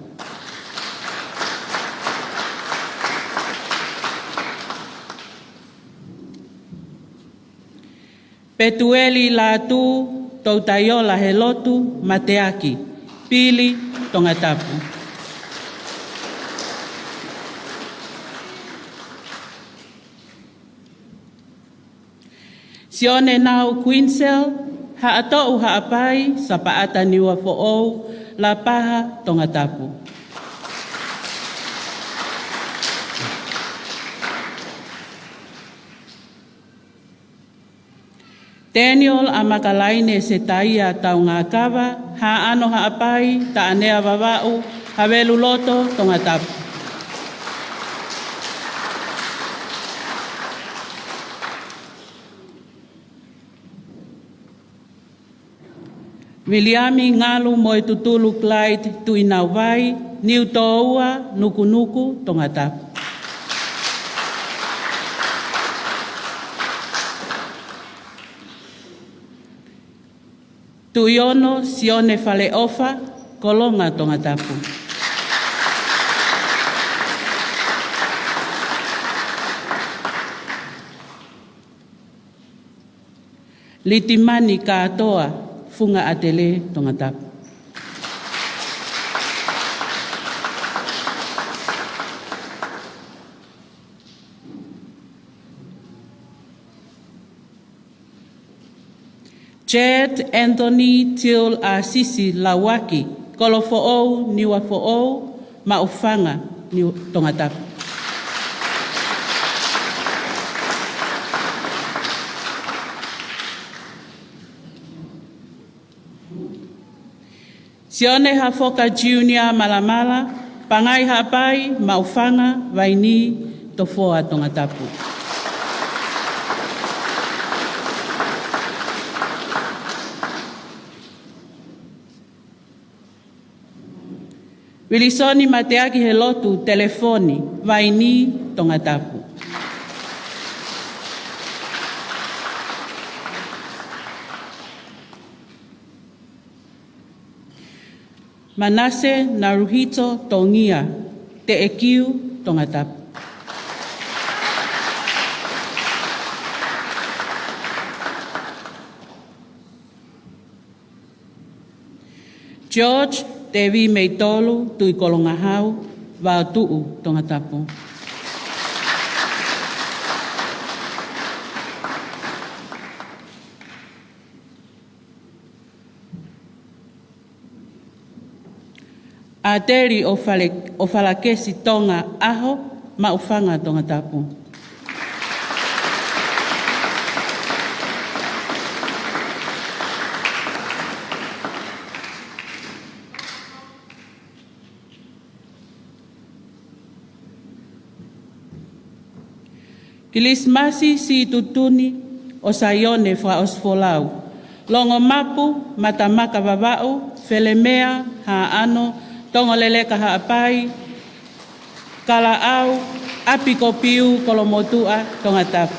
Petueli Lātū Toutaiola Helotu Mateaki, Pili, Tongatapu. Sione Nau Quinsel, Haʻatoʻu Haʻapai, Sapaʻata Niuafoʻou, Lapaha, Tongatapu. Teniol ʻAmakalaine Setaia Taungakava, Haʻano Haʻapai, Taʻanea Vavaʻu, Haveluloto, Tongatapu. Viliami Ngalu Moetutulu Clyde Tuʻinauvai, Niutōua, Nukunuku, Tongatapu. Tuʻiono Sione Faleʻofa, Kolonga, Tongatapu. Litimani Kātoa, Funga ʻAtele, Tongatapu. Chad Anthony Til Asisi Lauaki, Kolofoʻou, Niuafoʻou, Maʻufanga, Niu-, Tongatapu. Sione Hafoka Junior Malamala, Pangai Haʻapai, Maʻufanga, Vainī, Tofoa, Tongatapu. Vilisoni Mateaki Helotu Telefoni, Vainī, Tongatapu. Manase Naruhito Tongia, Teʻekiu, Tongatapu. George Tevi Meitolu Tuʻikolongahau, Vaotuʻu, Tongatapu. ʻAteli ʻOfale-, ʻOfalakesi Tonga ʻAho, Maʻufanga, Tongatapu. Kilisimasi Situtuni ʻo Saione Fakaʻosifolau, Longomapu Matamaka Vavaʻu, Felemea Haʻano, Tongoleleka Haʻapai, Kalaʻau, ʻApikopiu, Kolomotuʻa, Tongatapu.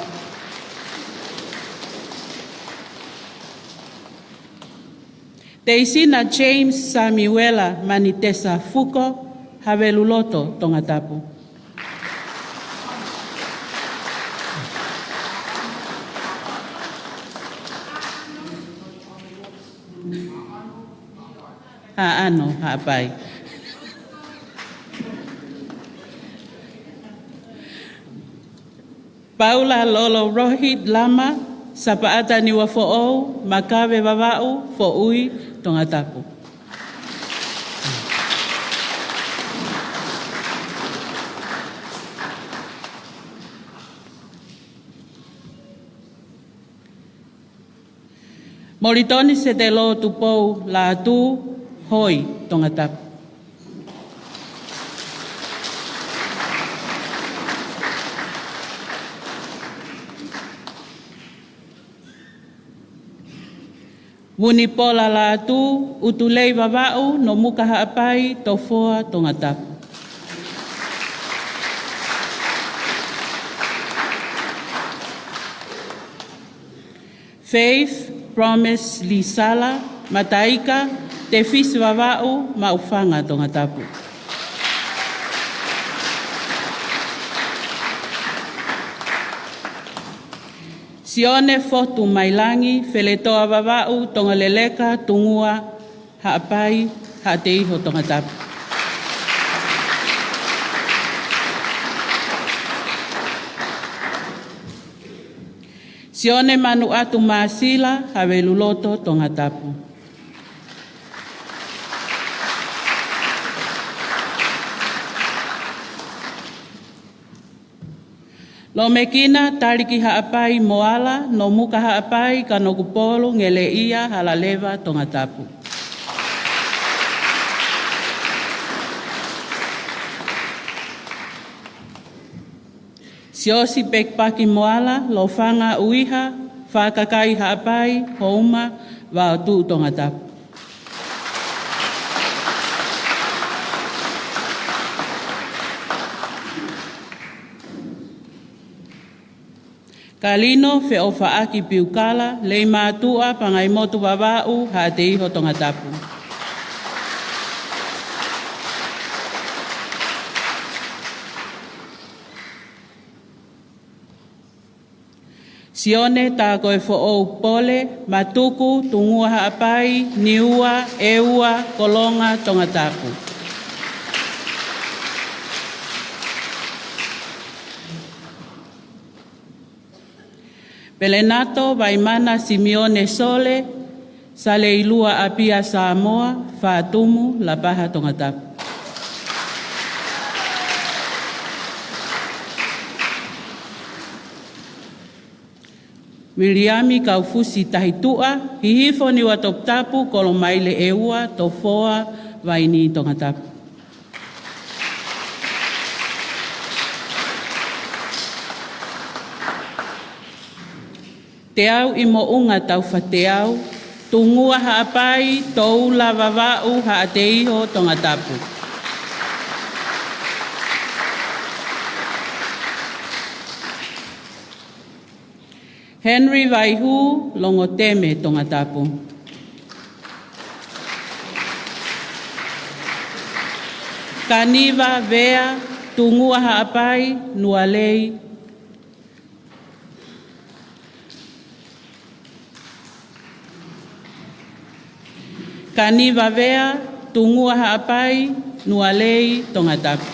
Teisina James Samiuela Manitesa Fuko, Haveluloto, Tongatapu. Haʻano Haʻapai. Paula Lolo Rohit Lama, Sapaʻata Niuafoʻou, Makave Vavaʻu, Foʻui, Tongatapu. Molitoni Setelo Tupou Lātū, Hoi, Tongatapu. Vunipola Lātū, ʻUtulei Vavaʻu, Nomuka Haʻapai, Tofoa, Tongatapu. Faith Promise Lisala Mataika, Tefisi Vavaʻu, Maʻufanga, Tongatapu. Sione Fotu Mailangi, Feletoa Vavaʻu, Tongoleleka, Tungua Haʻapai, Haʻateiho, Tongatapu. Sione Manuʻatu Māsila, Haveluloto, Tongatapu. Lomekina Taliki Haʻapai Moala, Nomuka Haʻapai, Kanokupolu, Ngeleʻia, Halaleva, Tongatapu. Siosi Pekipaki Moala, Lofanga ʻUiha, Fakakai Haʻapai, Houma, Vaotuʻu, Tongatapu. Kalino Feʻofaʻaki Piukala, Leimātuʻa, Pangaimotu, Vavaʻu, Haʻateiho, Tongatapu. Sione Takoefoʻou Pole, Matuku, Tungua Haʻapai, Niua, ʻEua, Kolonga, Tongatapu. Pelenato Vaimana Simione Sole, Saleilua ʻApia Samoa, Fatumu, Lapaha, Tongatapu. Viliami Kaufusi Tahituʻa, Hihifo, Niuatoputapu, Kolomaile ʻEua, Tofoa, Vaini, Tongatapu. Teau ʻi Moʻunga Taufateau, Tungua Haʻapai, Toula, Vavaʻu, Haʻateiho, Tongatapu. Henry Vaihū, Longoteme, Tongatapu. Kaniva Vea, Tungua Haʻapai, Nualei. Kaniva Vea, Tungua Haʻapai, Nualei, Tongatapu.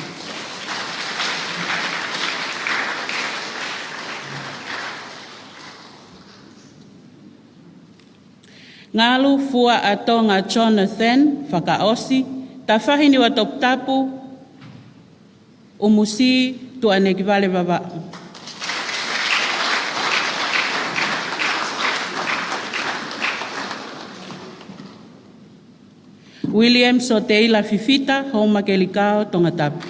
Ngalu Fuaʻatonga Jonathan Fakaʻosi, Tafahi, Niuatoputapu, ʻUmusi, Tuʻanekivale, Vavaʻu. William Soteila Fifita, Houma, Kelikao, Tongatapu.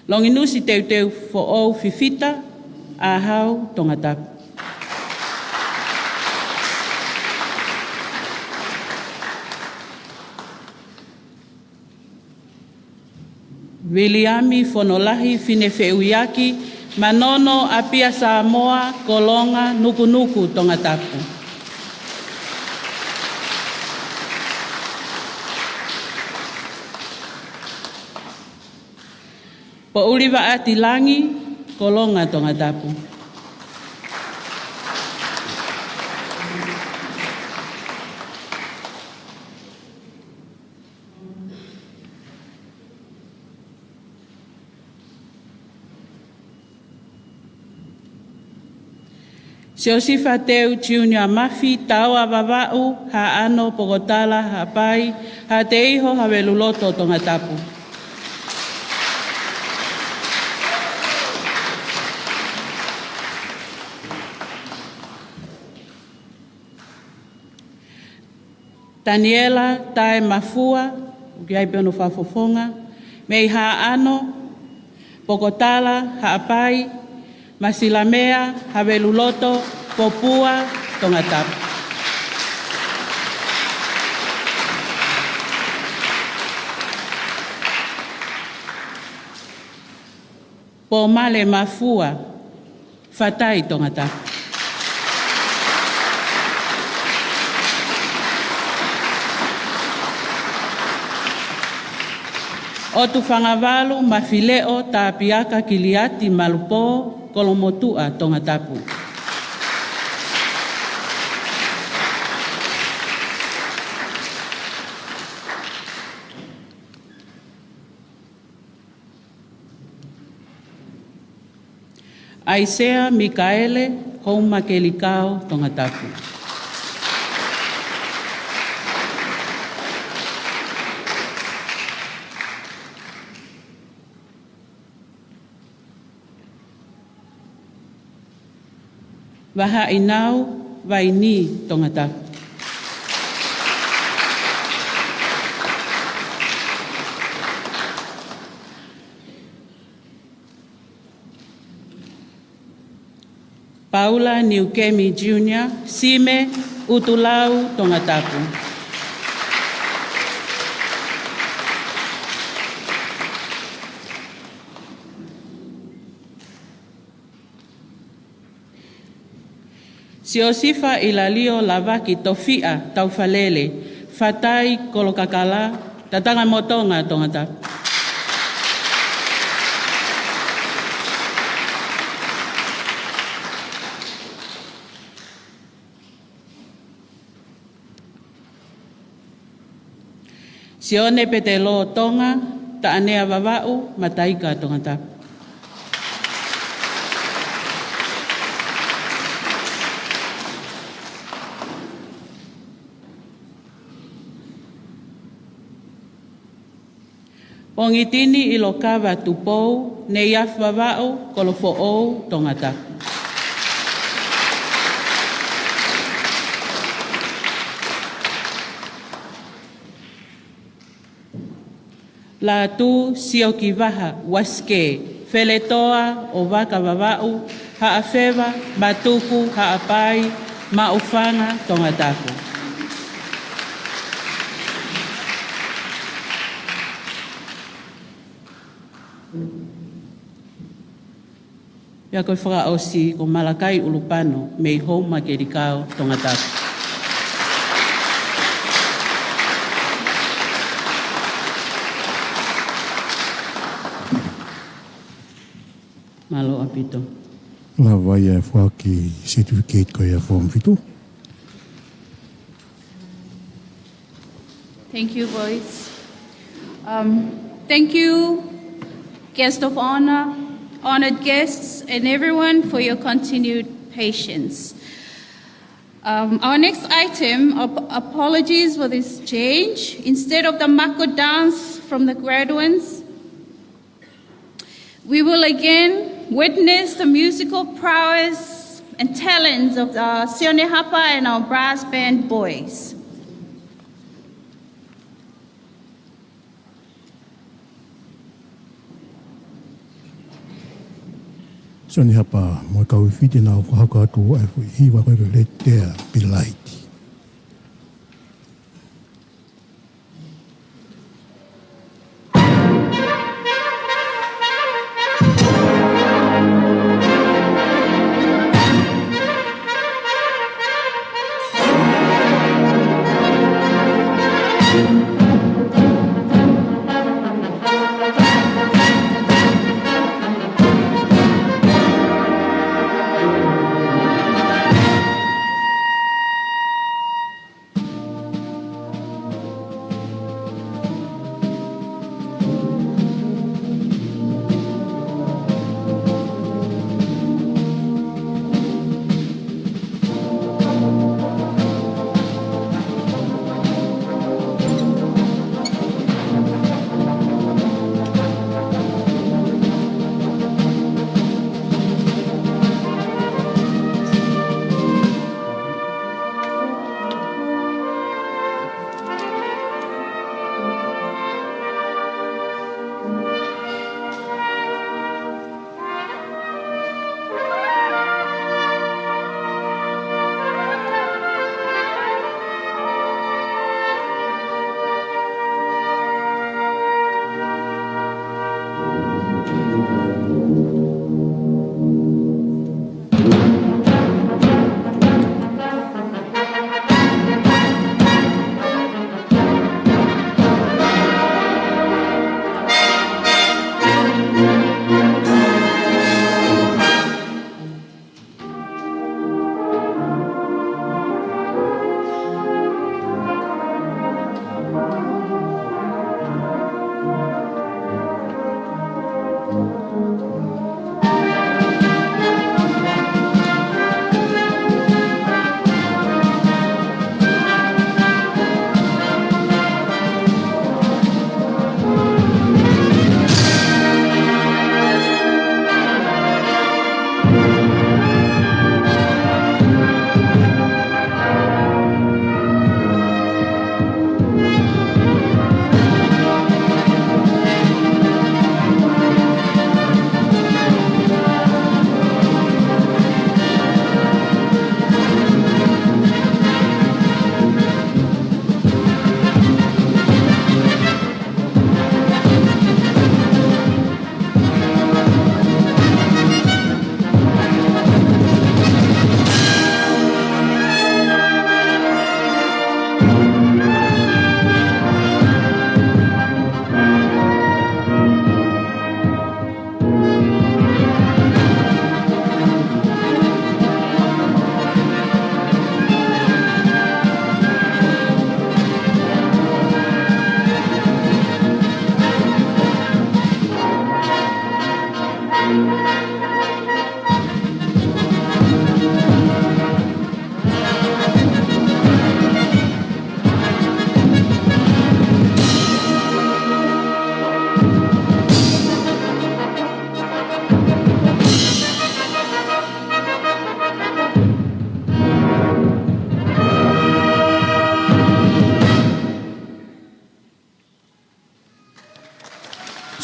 Longinusi Teuteu Foʻou Fifita, ʻAhau, Tongatapu. Viliami Fonolahi Finefeʻuiaki, Manono, ʻApia Samoa, Kolonga, Nukunuku, Tongatapu. Poʻuli Vaʻati Langi, Kolonga, Tongatapu. Siosifa Teu Junior Mafi, Taoa, Vavaʻu, Haʻano, Pokotala, Haʻapai, Haʻateiho, Haveluloto, Tongatapu. Taniela Taemafua, ʻoku ʻi ai pē hono fakafofonga, mei Haʻano, Pokotala, Haʻapai, Masilamea, Haveluloto, Popua, Tongatapu. Pomale Mafua, Fatai, Tongatapu. ʻOtu Fangavalu Mafileʻo Tapiaka Kiliati Malupō, Kolomotuʻa, Tongatapu. ʻAisea Mikaele Houmakelikao Tongatapu. Vahaʻinau Vaini Tongatapu. Paula Niukemi Junior, Sime, ʻUtulau Tongatapu. Siosifa ʻIlalio Lavaki Tofiʻa Taufalele, Fatai Kolokakala, Tatangamotonga Tongatapu. Sione Petelo Tonga, Taʻanea Vavaʻu, Mataika Tongatapu. Pongitini ʻIlokava Tupou, Neiafu Vavaʻu, Kolofoʻou Tongatapu. Lātū Siokivaha Uasikē, Feletoa ʻOvaka Vavaʻu, Haʻafeva Matuku Haʻapai, Maʻufanga Tongatapu. Pea ko e fakaʻosi ko Malakai ʻUlupano mei Houmakelikao Tongatapu. Mālō ʻaupito. Lava ia e foaki certificate ko ia form fitu. Thank you, boys. Um, thank you, guest of honor, honored guests, and everyone for your continued patience. Um, our next item, ap-, apologies for this change. Instead of the mako dance from the graduands, we will again witness the musical prowess and talents of the Sione Hapa and our brass band boys. Sione Hapa mo e kau Fifiti nau fakahoko atu ʻa e hiva ko e Let There Be Light.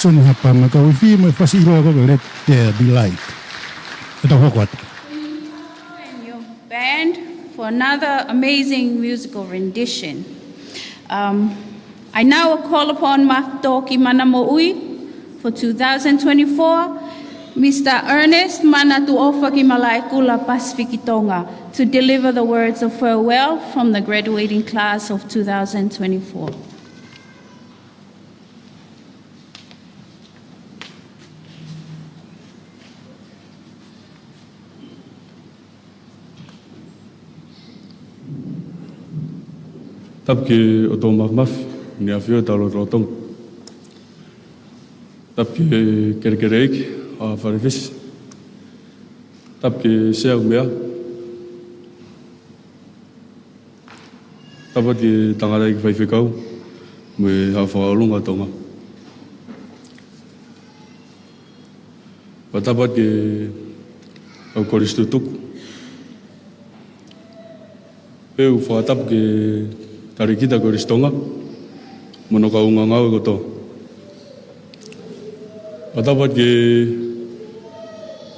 Soni Hapa mo e kau ifi mo e fasi ʻiloa ko e Let There Be Light. ʻE tau hoko atu. And your band for another amazing musical rendition. Um, I now call upon Mafitoki Mana Moʻui for two thousand twenty-four, Mister Ernest Mana Tuʻofa Kimalaekula Pasifiki Tonga to deliver the words of farewell from the graduating class of two thousand twenty-four. Tapu ki he ʻOtua Mafimafi, ʻEne ʻAfio ʻi he Tau Lotolotonga. Tapu ki he Kelekele ʻEiki ʻa Falefisi. Tapu ki he Sea ʻo e Meʻa. Tapu atu ki he Tangataʻeiki Faifekau mo e Haʻa Fakaʻolunga ʻo Tonga. Pea tapu atu ki he kau kolisi tutuku. Pea u fakatapu ki he Talēkita Kolisi Tonga mo hono kau ngāue kotoa. Pea tapu atu ki he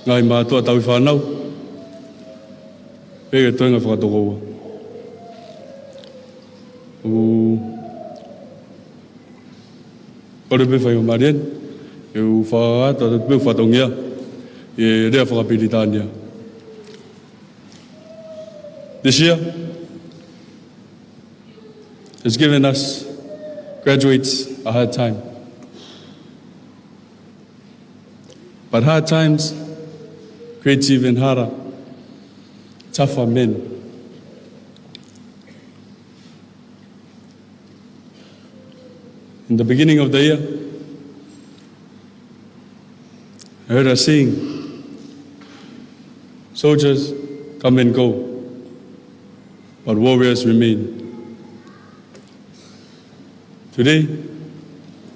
ngaahi mātuʻa tauhi fānau, pea ki he toenga fakatokoua. ʻOku ou kole pē fakaʻaongaʻi eni, ke u fakakakato atu pē ʻeku fatongia ʻi he lea fakapilitānia. This year has given us graduates a hard time. But hard times creates even harder, tougher men. In the beginning of the year, I heard a saying, "Soldiers come and go, but warriors remain." Today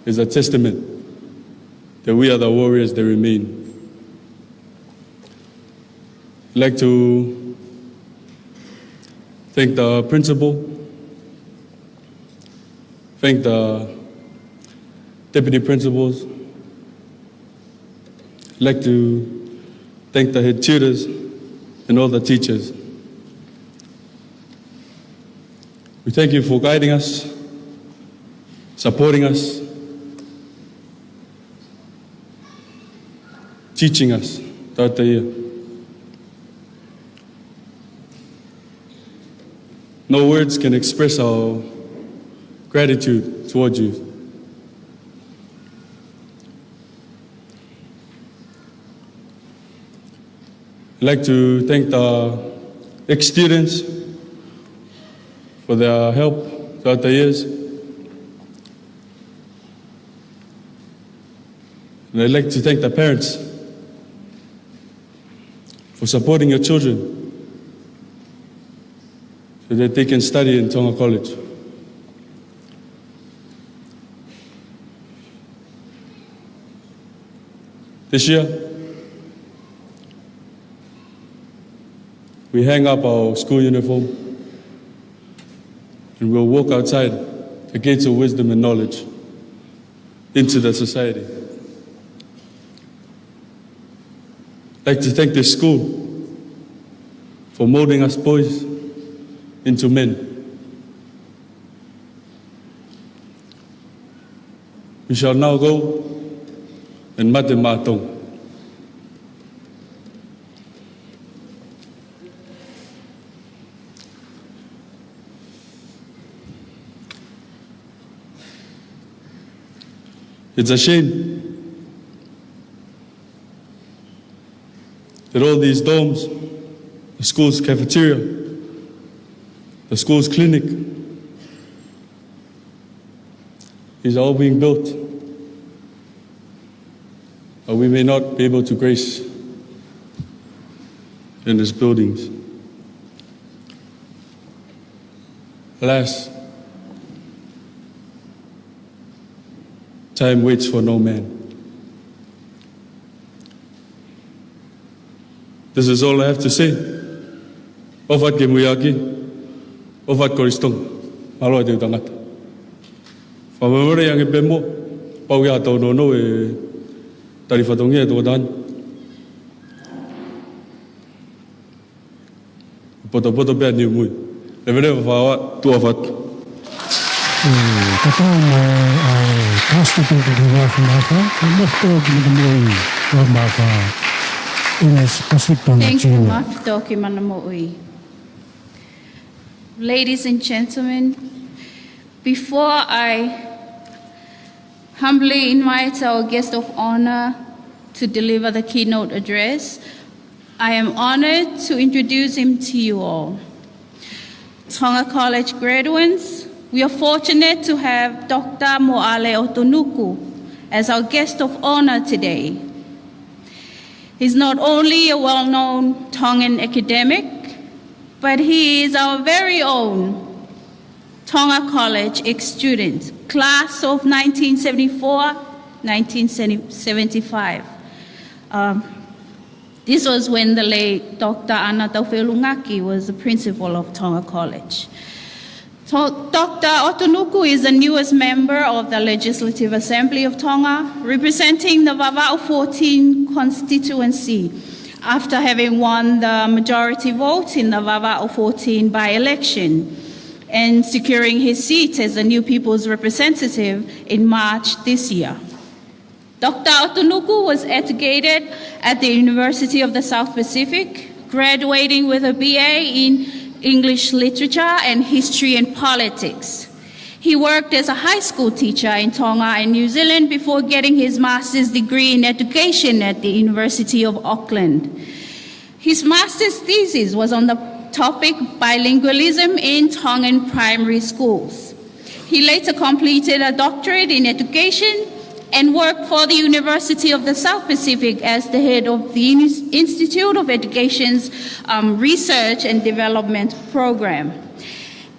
is a testament that we are the warriors that remain. I'd like to thank the principal, thank the deputy principals. I'd like to thank the head tutors and all the teachers. We thank you for guiding us, supporting us, teaching us throughout the year. No words can express our gratitude towards you. I'd like to thank the ex-students for their help throughout the years. And I'd like to thank the parents for supporting your children so that they can study in Tonga College. This year, we hang up our school uniform and we'll walk outside the gates of wisdom and knowledge into the society. I'd like to thank the school for molding us boys into men. We shall now go and mate maʻa Tonga. It's a shame that all these dorms, the school's cafeteria, the school's clinic, is all being built, but we may not be able to grace in these buildings. Alas, time waits for no man. This is all I have to say. ʻOfa atu ki he muiaki, ʻofa atu Kolisi Tonga, mālō e teu tangata. Fakamolemole ange pē muʻa, Pau ia tau nono e tali fatongia e tokotaha ni. Potopoto pea ni mui. Leveleva fawa, tuʻa fatu. E, tatau mo e, a, e, Pastor Peter Kuvafu Maka, e Pastor Kuvafu Maka, in his Pacific Tonga Thank you, Junior. Mafitoki Manamoʻui. Ladies and gentlemen, before I humbly invite our guest of honor to deliver the keynote address, I am honored to introduce him to you all. Tonga College graduates, we are fortunate to have Doctor Moale Otonuku as our guest of honor today. He's not only a well-known Tongan academic, but he is our very own Tonga College ex-student, class of nineteen seventy-four, nineteen seventy-five. Um, this was when the late Doctor Ana Taufeʻulungaki was the principal of Tonga College. To-, Doctor Otonuku is the newest member of the Legislative Assembly of Tonga, representing the Vavaʻu fourteen constituency, after having won the majority vote in the Vavaʻu fourteen by-election and securing his seat as the new people's representative in March this year. Doctor Otonuku was educated at the University of the South Pacific, graduating with a B A in English Literature and History and Politics. He worked as a high school teacher in Tonga and New Zealand before getting his master's degree in education at the University of Auckland. His master's thesis was on the topic bilingualism in Tongan primary schools. He later completed a doctorate in education and worked for the University of the South Pacific as the head of the Ins-, Institute of Education's, um, Research and Development Program.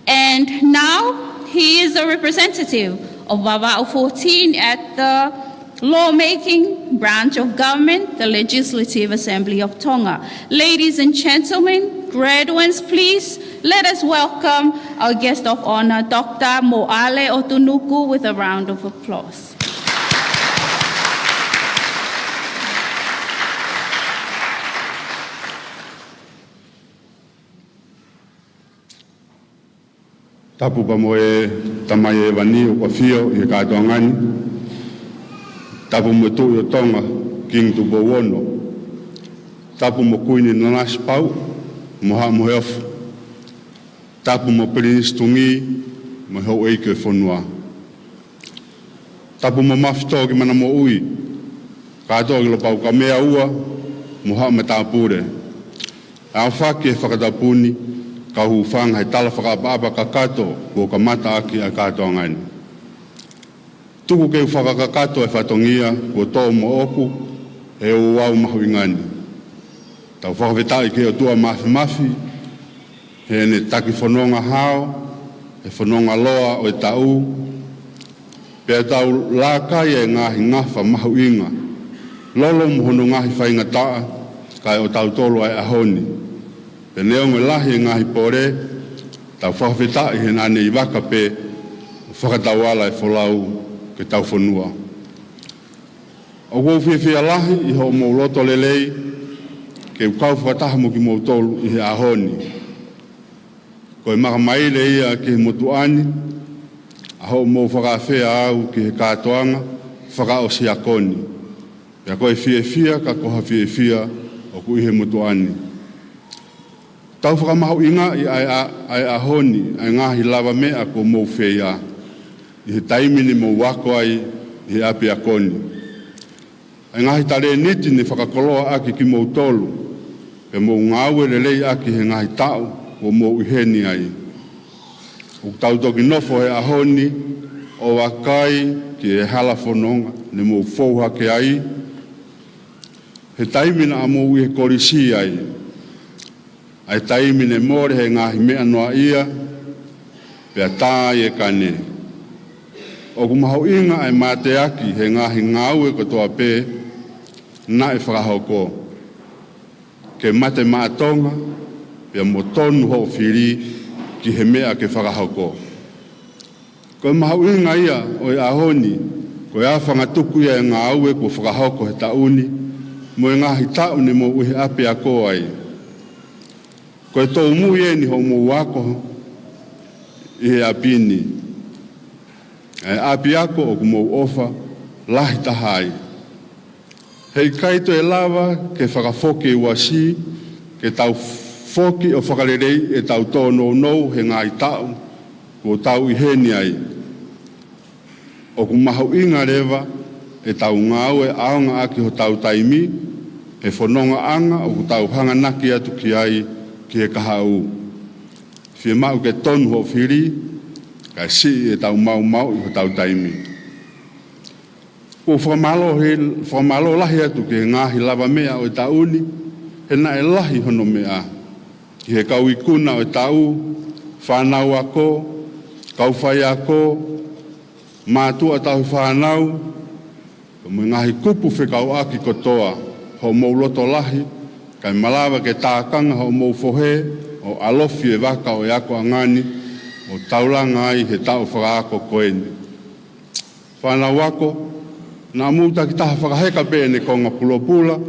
And now he is a representative of Vavaʻu fourteen at the lawmaking branch of government, the Legislative Assembly of Tonga. Ladies and gentlemen, graduates, please let us welcome our guest of honor, Doctor Moale Otonuku, with a round of applause. Tapu pea mo e Tamai ʻEvani ʻoku ʻafio ʻi he kātoanga ni. Tapu mo e Tuʻi ʻo Tonga, Kingi Tupou Ono. Tapu mo Kuini Nanasipauʻu mo Haʻa Moheofo. Tapu mo Pilinisi Tungī mo e houʻeiki ʻo e fonua. Tapu mo Mafitoki Manamoʻui, kātoa ki Lopaukamea ua mo Haʻa Matāpule. ʻAofaki e fakatapu ni, kau hūfanga he tala fakaʻapaʻapa kakato kuo kamata ʻaki ʻa e kātoanga ni. Tuku ke u fakakakato e fatongia kuo tō moʻoku he ouau mahuʻinga ni. Tau fakafetaʻi ki he ʻOtua Māfimafi, heʻene taki fononga hao, he fononga loa ʻo e taʻu, pea tau lākai e ngaahi ngafa mahuʻinga, lolo mo hono ngaahi faingataʻa, kae ʻotautolu ʻa e ʻaho ni. Pea neongo e lahi e ngaahi pole, tau fakafetaʻi he naʻa ne ʻi vaka pē ʻo fakatauala e folau ki heʻetau fonua. ʻOku ou fiefia lahi ʻi hoʻomou loto lelei ke u kau fakataha mo kimoutolu ʻi he ʻaho ni. Ko e makamaile ia ki he motuʻa ni, ʻa hoʻomou fakaafeʻi au ki he kātoanga fakaʻosi ako ni. Pea ko e fiefia ka ko ha fiefia ʻoku ʻi he motuʻa ni. Tau fakamahuʻingaʻi ʻa e, ʻa e, ʻa e ʻaho ni, ʻa e ngaahi lavameʻa kuo mou feia ʻi he taimi ne mou ako ai ʻi he ʻapiako ni. ʻA e ngaahi talēniti ne fakakoloa ʻaki kimoutolu, pea mou ngāue lelei ʻaki he ngaahi taʻu kuo mou ʻi heni ai. ʻOku tau toki nofo he ʻaho ni ʻo vakai ki he hala fononga ne mou fou hake ai, he taimi naʻa mou ʻi he kolisi ai, ʻa e taimi ne mole he ngaahi meʻa noaʻia, pea tā ai e kane. ʻOku mahuʻinga ʻa e mateaki he ngaahi ngāue kotoa pē naʻe fakahoko, ke mate maʻa Tonga, pea mo tonu hoʻo fili ki he meʻa ke fakahoko. Ko e mahuʻinga ia ʻo e ʻaho ni, Ko e afangatuku ia e ngāue kuo fakahoko he taʻu ni, mo e ngaahi taʻu ne mou ʻi he ʻapiako ai. Ko e toumui eni hoʻomou ako ʻi he ʻapi ni, ʻa e ʻapiako ʻoku mou ʻofa lahi taha ai. He ʻikai toe lava ke fakafoki e uasi, ke tau foki ʻo fakaleleiʻi ʻetau tōnounou he ngaahi taʻu kuo tau ʻi heni ai. ʻOku mahuʻinga leva ʻetau ngāue ʻaonga ʻaki hotau taimi, he fonongaʻanga ʻoku tau hanganaki atu ki ai ki he kahaʻu. Fiemaʻu ke tonu hoʻo fili, kae siʻi ʻetau maumauʻi hotau taimi. ʻOku ou fakamālō he, fakamālō lahi atu ki he ngaahi lavameʻa ʻo e taʻu ni, he naʻe lahi hono meʻa. Ki he kau ikuna ʻo e taʻu, fānau ako, kau faiako, mātuʻa tauhi fānau, pea mo e ngaahi kupu fekauʻaki kotoa, hoʻomou loto lahi, kae malava ke tākanga hoʻomou fohe, ʻo ʻalofi e vaka ʻo e akoʻanga ni, ʻo taulanga ai he taʻu fakaako ko eni. Fānau ako, naʻa mou takitaha fakaheka pē ʻene konga pulopula,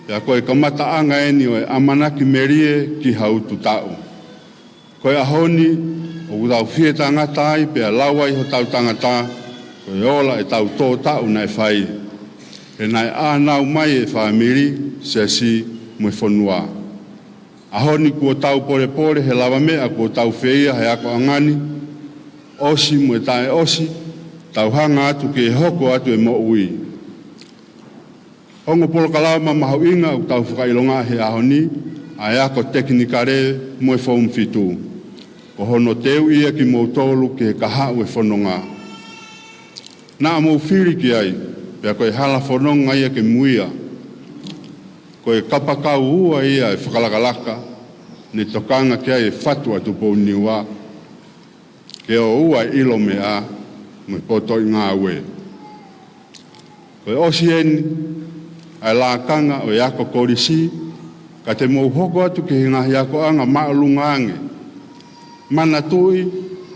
pea ko e kamataʻanga eni ʻo e ʻamanaki melie ki ha utu taʻu. Ko e ʻaho ni, ʻoku tau fie tangata ai, pea lau ai hotau tangata, ko e ola ʻetau tō taʻu naʻe fai. He naʻe ʻānau mai e fāmili, siasi, mo e fonua. ʻAho ni kuo tau polepole he lavameʻa kuo tau feia he akoʻanga ni, ʻosi mo e taʻeʻosi, tau hanga atu ke hoko atu e moʻui. Ongo polokalama mahuʻinga ʻoku tau fakaʻilonga he ʻaho ni, ʻa e ako tekinikale mo e foomu fitu. Ko hono teuʻi ia kimoutolu ki he kahaʻu e fononga. Naʻa mou fili ki ai, pea ko e hala fononga ia ke mou ʻi ai. Ko e kapakau ua ia e fakalakalaka, ne tokanga ki ai e fatu ʻa Tupou-ni-Ua, ke ʻoua ʻe ʻilo meʻa mo e potoʻi ngāue. Ko e ʻosi eni ʻa e lakanga ʻo e ako kolisi, ka te mou hoko atu ki he ngaahi akoʻanga māʻolunga ange. Manatuʻi,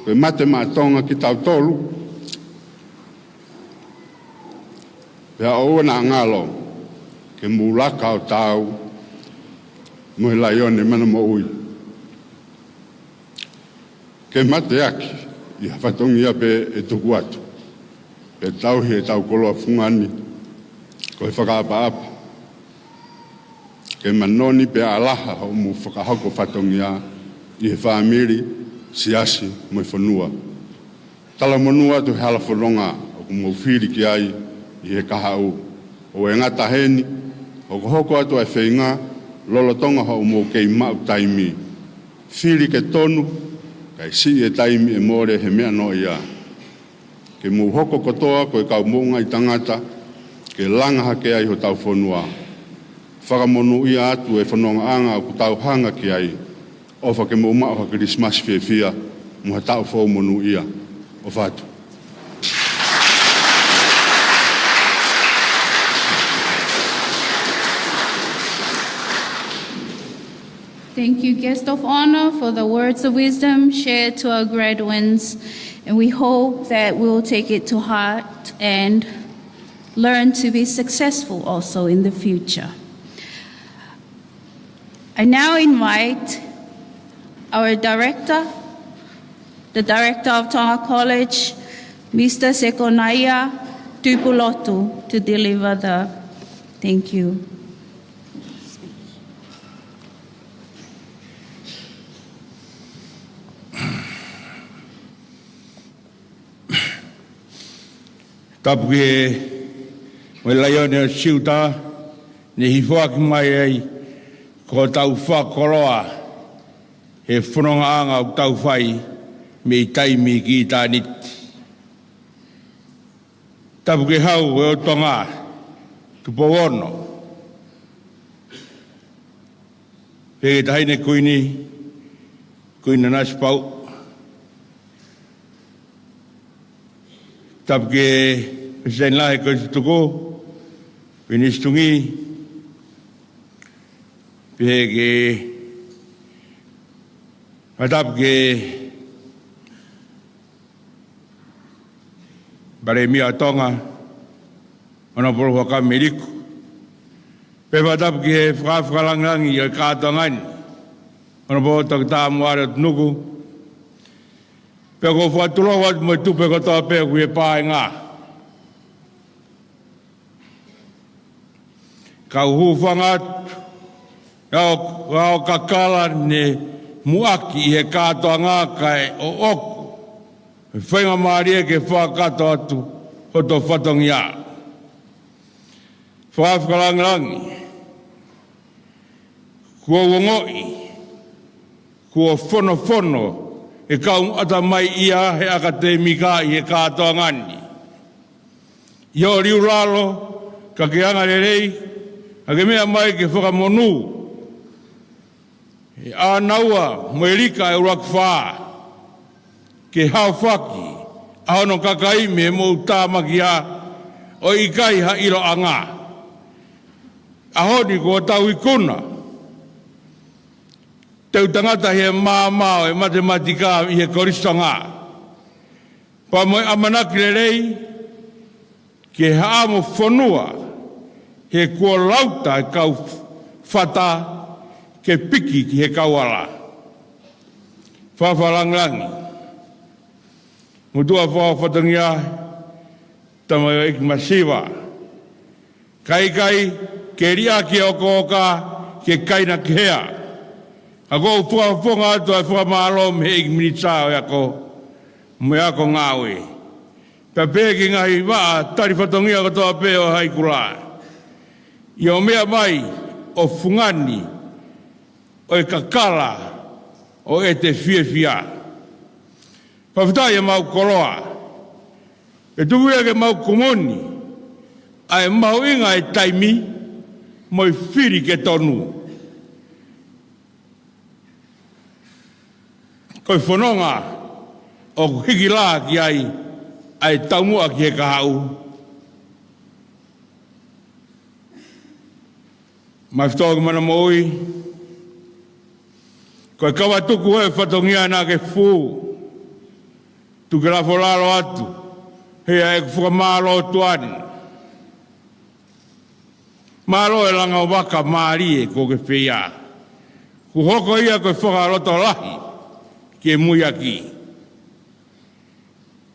ko e mate maʻa Tonga kitautolu, pea ʻoua naʻa ngalo ke mou laka ʻo taau mo e laione manamoʻui. Ke mateaki ʻi ha fatongia pē ʻe tuku atu, pea tauhi ʻetau koloa fungani, ko e fakaʻapaʻapa. Ke manoni pea ʻalaha hoʻomou fakahoko fatongia ʻi he fāmili, siasi, mo e fonua. Talamonū atu he hala fononga ʻoku mou fili ki ai ʻi he kahaʻu. ʻO e ngata heni, hokohoko atu ʻa e feinga, lolotonga hoʻomou kei maʻu taimi. Fili ke tonu, kae siʻi e taimi ʻe mole he meʻa noa ia. Ke mou hoko kotoa ko e kau moʻungaʻi tangata, ke langa hake ai hotau fonua. Fakamonūʻia atu e fonongaʻanga ʻoku tau hanga ki ai. ʻOfa ke mou maʻu ha Kilisimasi fiefia, mo ha taʻu foʻou monūʻia. ʻOfa atu. Thank you, guest of honor, for the words of wisdom shared to our graduands, and we hope that we'll take it to heart and learn to be successful also in the future. I now invite our director, the director of Tonga College, Mister Sekonaia Tupulotu, to deliver the, thank you. Tapu ki he, mo e laione ʻo Siuta, ne hifo ʻaki mai ai ko hotau fakakoloa he fonongaʻanga ʻoku tau fai mei taimi ki ʻitāniti. Tapu ki he Hau ʻo Tonga, Tupou Ono. Pehē ki he Taʻahine Kuini, Kuini Nanasipauʻu. Tapu ki he Palesiteni Lahi ko e Tutuku, Kuini Situngi. Pehē ki he, tapu ki he Palēmia ʻo Tonga, Honourable Huʻakavameiliku. Pea fakatapu ki he fakafakalangilangi ʻo e kātoanga ni, Honourable Toketā Moale ʻOtunuku. Pea ʻoku ou fakatulou atu mo e tupe kotoa pē ʻoku ʻi he paenga. Kau hūfanga atu, ʻa e kakala ne muʻaki ʻi he kātoanga kae ʻoʻoku e faingamālie ke fakakakato atu hoto fatongia. Fakafakalangilangi, kuo u ongoʻi kuo fonofono e kau ʻatamai ia he ʻakatēmika ʻi he kātoanga ni. ʻI hoʻo liu lalo, ka ke angalelei, ka ke meʻa mai ke fakamonū ʻa e ʻānaua mo e lika ʻa e ʻUluaki Fā, ke haofaki ʻa hono kakai mei he moʻui tāmaki ʻa ʻo ʻikai ha ʻiloʻanga. ʻAho ni kuo tau ikuna teu tangata he maama ʻo e matematika ʻi he Kolisi Tonga. Pea mo e ʻamanaki lelei ke haʻamo fonua he kuo lauta e kau fata ke piki ki he kau ala. Fakafakalangilangi, motuʻa fakafatongia, tamaioʻeiki masiva. Kae ʻikai ke liʻaki e ʻokoʻoka ke kaina ki hea. Ka ʻoku ou fakafofonga atu ʻa e fakamālō mei he ʻEiki Minisitā ʻo e Ako mo e Ako Ngāue. Pea pehē ki he ngaahi vaʻa tali fatongia kotoa pē ʻo Haʻi Kula. ʻI hoʻo meʻa mai ʻo fungani ʻo e kakala ʻo ʻete fiefia. Fakafetaʻi ʻemau koloa. Pea tuku ia ke mau kumuni ʻa e mahuʻinga e taimi mo e fili ke tonu. Ko e fononga ʻoku hiki lā ki ai ʻa e taumuʻa ki he kahaʻu. Mafito ki mana moʻui, ko e kava tuku e fatongia naʻa ke fū, tuku ke lafo lalo atu, he ʻa e fakamālō tuani. Mālō e langa ʻo vaka mālie kuo ke feia. Kuo hoko ia ko e fakalotolahi ke muiaki.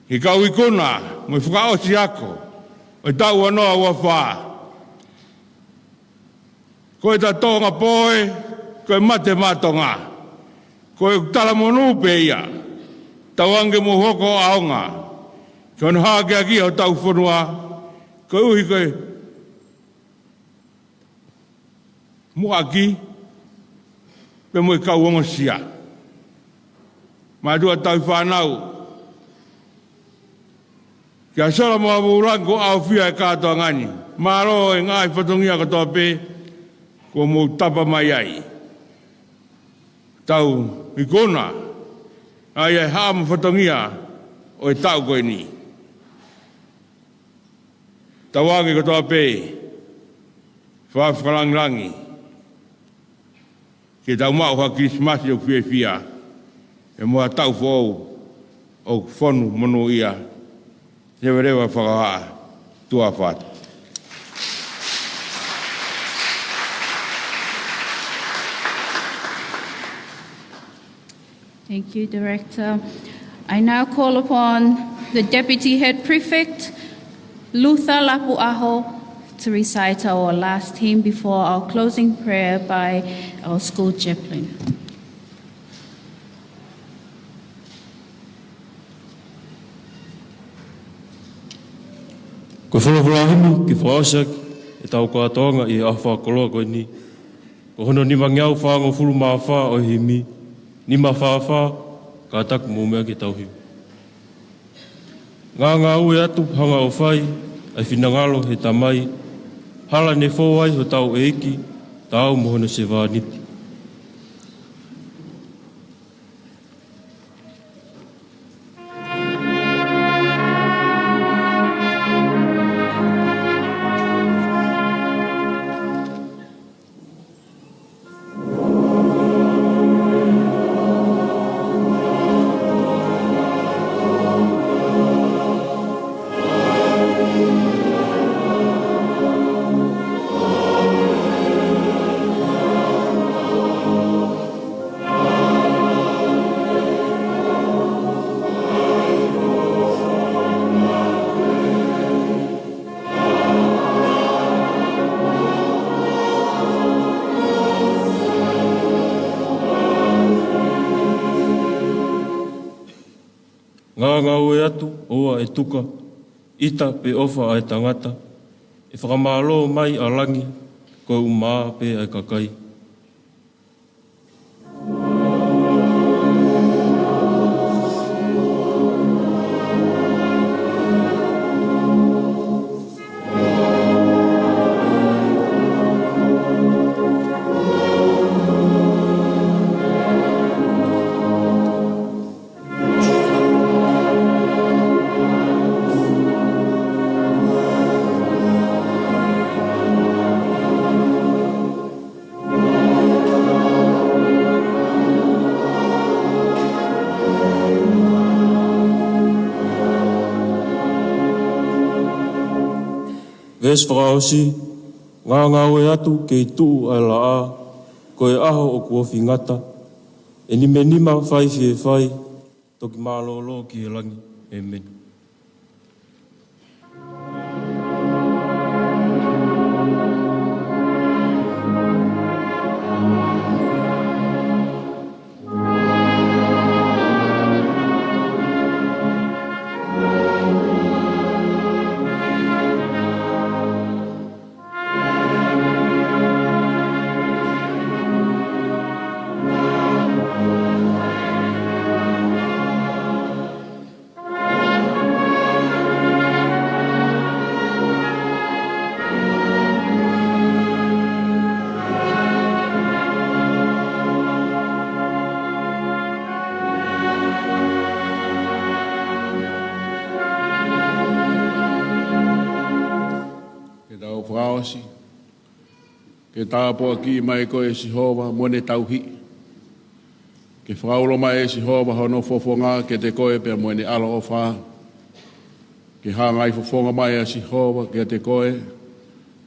Ki he kau ikuna mo e fakaʻosi ako ʻo e taʻu ua noa ua fā. Ko ʻeta toʻonga pō ē, ko e mate maʻa Tonga. Ko e talamonū pē ia. Tauange mo hoko ʻaonga. Ko hono hākeakiʻi hotau fonua. Koeʻuhi ko e muʻaki pea mo e kau ongosia. Mātuʻa tauhi fānau, kia Sola mo Avulangi kuo ʻaofia e kātoanga ni. Mālō e ngaahi fatongia kotoa pē kuo mou tapa mai ai. Tau ikuna ai e haʻamo fatongia ʻo e taʻu ko eni. Tauange kotoa pē, fakafakalangilangi, ke tau maʻu ha Kilisimasi ʻoku fiefia, pea mo ha taʻu foʻou ʻoku fonu monūʻia. Leveleva fakahā, tuʻa ʻofa atu. Thank you, Director. I now call upon the Deputy Head Prefect, Luther Lapuʻaho, to recite our last hymn before our closing prayer by our school chaplain. Ko e folofola himi ke fakaʻosi ʻaki ʻetau kātoanga ʻi he ʻaho fakakoloa ko eni, ko hono nimangeau fāngofulu mā fā ʻo e himi, nima fā fā, kātaki mou meʻa ke tau himi. Ngāngāue atu, hanga ʻo fai ʻa e finangalo he Tamai, hala ne fou ai hotau ʻEiki, taau mo hono sevāniti. Ngāngāue atu, ʻoua ʻe tuka, ʻita pe ʻofa ʻa e tangata, ʻe fakamālō mai ʻa langi, ko e ʻumaʻā pē ʻa e kakai. Veesi fakaʻosi, ngāngāue atu kei tuʻu ʻa e laʻā, ko e ʻaho ʻoku ofi ngata, ʻe nimenima fai fie fai, toki mālōlō ki he langi. ʻEmeni. Ke tau fakaʻosi. Ke tāpuakiʻi mai koe ʻe Sihova mo ʻene tauhi. Ke fakaulo mai ʻe Sihova hono fofonga kiate koe pea mo ʻene ʻaloʻofa. Ke hangai fofonga mai ʻa Sihova kiate koe,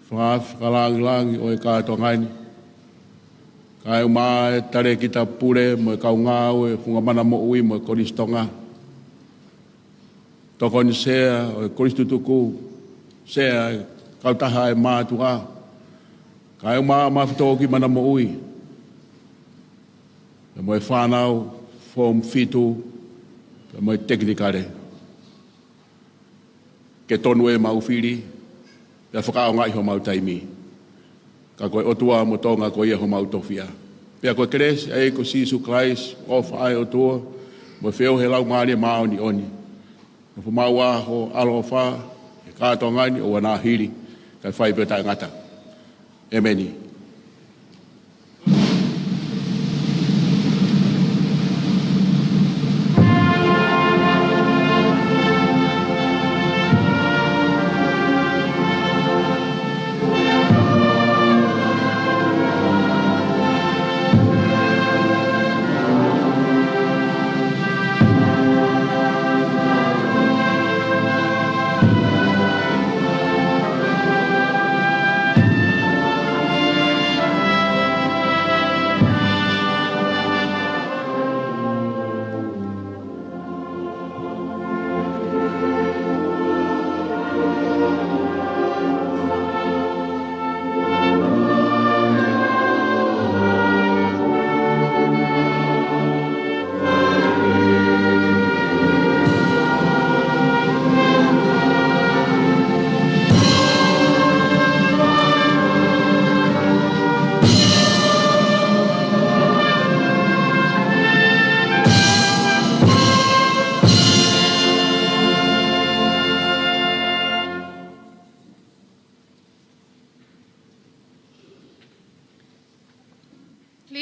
fakaafe fakalāngilangi ʻo e kātoanga ni. Kae ʻumaʻā e talēkita pule mo e kau ngāue, funga mana moʻui mo e kolisi Tonga. Tokoni sea ʻo e kolisi tutuku, sea e kautaha e mātuʻa. Kae ʻumaʻā mafitōki mana moʻui. Pea mo e fānau, form fitu, pea mo e tekinikale. Ke tonu ʻemau fili, pea fakaʻaongaʻi homau taimi. Ka ko e ʻOtua mo Tonga ko ia homau tofiʻa. Pea ko e kelesi ʻa e ʻEiki ko Sīsū Kalaisi, ʻofa ʻa e ʻOtua, mo e feohi ʻa e Laumālie Māʻoniʻoni. Nofo maʻu ʻa ho ʻaloʻofa, he kātoanga ni ʻo ʻoua naʻa hili, kae fai pē ʻo taʻengata. ʻEmeni.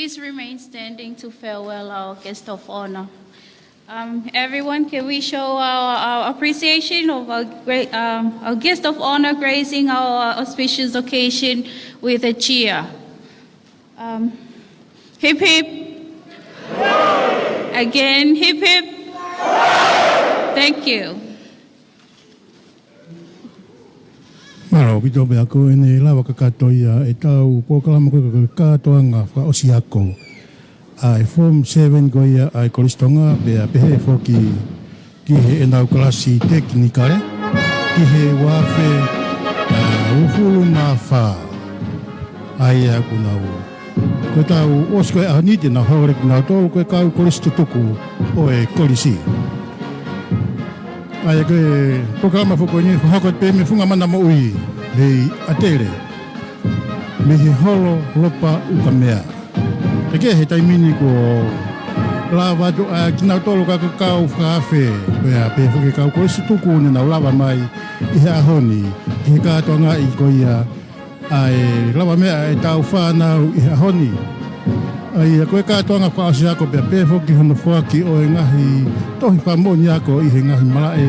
Please remain standing to farewell our guest of honor. Um, everyone, can we show our, our appreciation of our great, um, our guest of honor, gracing our auspicious occasion, with a cheer? Um, hip hip. Again, hip hip. Thank you. Mālō ʻaupito. Pea ko ʻene lava kakato ia ʻetau polokalama ko e kātoanga fakaʻosi ako ʻa e Form seven ko ia ʻa e Kolisi Tonga, pea pehē foki ki heʻenau kalasi tekinikale, ki he uaafe, ā, uofulu mā fā. ʻA ia ʻoku nau Ko ʻetau ʻosi ko ē ʻaho ni te nau hoko leva kinautolu ko e kau kolisi tutuku ʻo e kolisi. ʻA ia ko e polokalama foki ko eni fakahoko atu pē mei he Funga Mana Moʻui, mei ʻAtele, mei he holo Lopa ʻUkamea. Kae kehe he taimi ni kuo lava atu ʻa kinautolu ka ko e kau fakaafe, pea pehē foki e kau kolisi tutuku ne nau lava mai ʻi he ʻaho ni, ki he kātoangaʻi ko ia ʻa e lavameʻa ʻa e tau fānau ʻi he ʻaho ni. ʻA ia ko e kātoanga fakaʻosi ako pea pehē foki hono foaki ʻo e ngaahi tohi fakamoʻoni ako ʻi he ngaahi malaʻe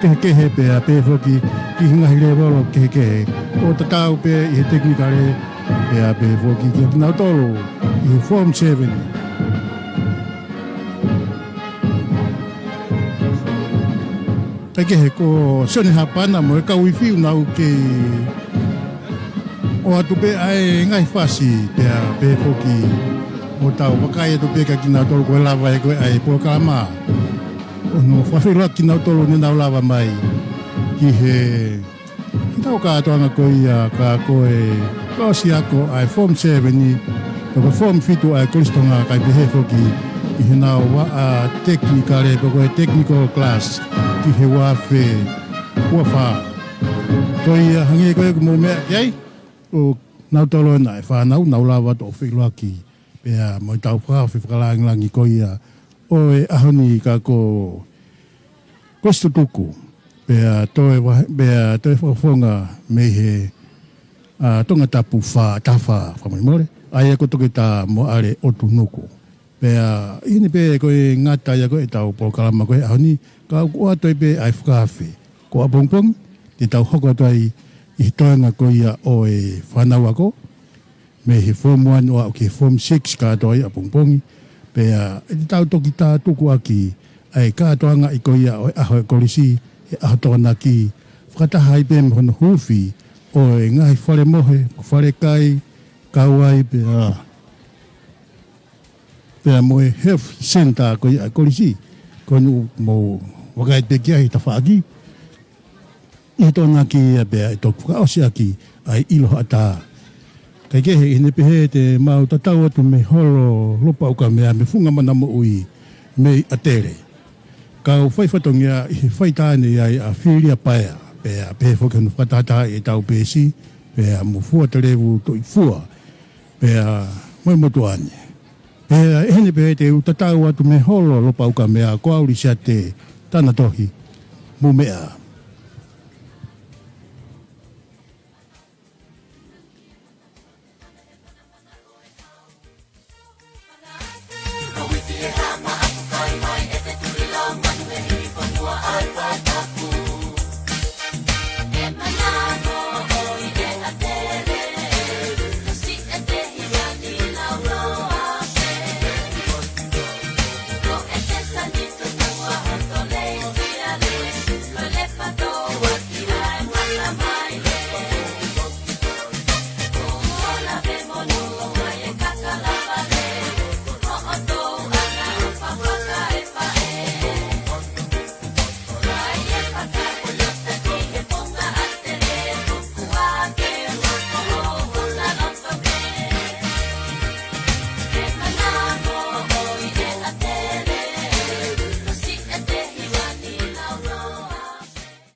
kehekehe pea pehē foki ki he ngaahi lēvolo kehekehe. ʻO tatau pē ʻi he tekinikale pea pehē foki kia kinautolu ʻi he Form seven. Kae kehe ko Sione Hapana mo e kau ifi ʻoku nau kei ʻoatu pē ʻa e ngaahi fasi pea pehē foki ʻo tau vakai atu pē kia kinautolu ko e lava ē ko ē ʻa e polokalama. ʻO nau fakafeʻiloaki kinautolu ne nau lava mai ki he, ki he tau kātoanga ko ia ka ko e fakaʻosi ako ʻa e Form seven ni, ka ko e Form fitu ʻa e Kolisi Tonga kae pehē foki ʻi he nau vaʻa tekinikale pe ko e technical class ki he uafe ua fā. Ko ia hangē ko ia ʻoku mou meʻa ki ai, ʻo nautolu ena e fānau, nau lava atu ʻo feʻiloaki pea mo e tau fakaafe fakalāngilangi ko ia ʻo e ʻaho ni ka ko Kolisi Tutuku, pea toe vahe-, pea toe fakafofonga mei he, ʻa, Tongatapu fā, taha fā, fakamolemole. ʻA ia ko Toketā Moale ʻOtunuku. Pea ʻi heni pē ko e ngata ia ko e tau polokalama ko e ʻaho ni, ka ʻoku ʻoatu ai pē ʻa e fakaafe ko ʻapongipongi, te tau hoko atu ai ʻi he toenga ko ia ʻo e fānau ako, mei he Form one ʻo aʻu ki he Form six kātoa ʻapongipongi, pea ʻe te tau toki tātuku ʻaki ʻa e kātoangaʻi ko ia ʻo e ʻaho e kolisi, he ʻaho Tokonaki, fakataha ai pē mo hono huufi ʻo e ngaahi fale mohe, fale kai, kau ai pea, pea mo e health center ko ia e kolisi, ko eni ʻoku mou vakai pē ki ai he tafaʻaki. ʻI he Tokonaki ia pea ʻe toki fakaʻosi ʻaki ʻa e ʻilo haʻatā. Kae kehe ʻi heni pehē te mau tatau atu mei he holo Lopa ʻUkamea mei he Funga Mana Moʻui mei ʻAtele. Kau fai fatongia ʻi he faitā ni ʻa Filia Paea, pea pehē foki hono fakatahatahaʻi e tau peesi, pea mo Fua Televu Toʻifua, pea mo e motuʻa ni. Pea ʻi heni pehē te u tatau atu mei he holo Lopa ʻUkamea ko ʻAulisiate Tanatohi, mou meʻa.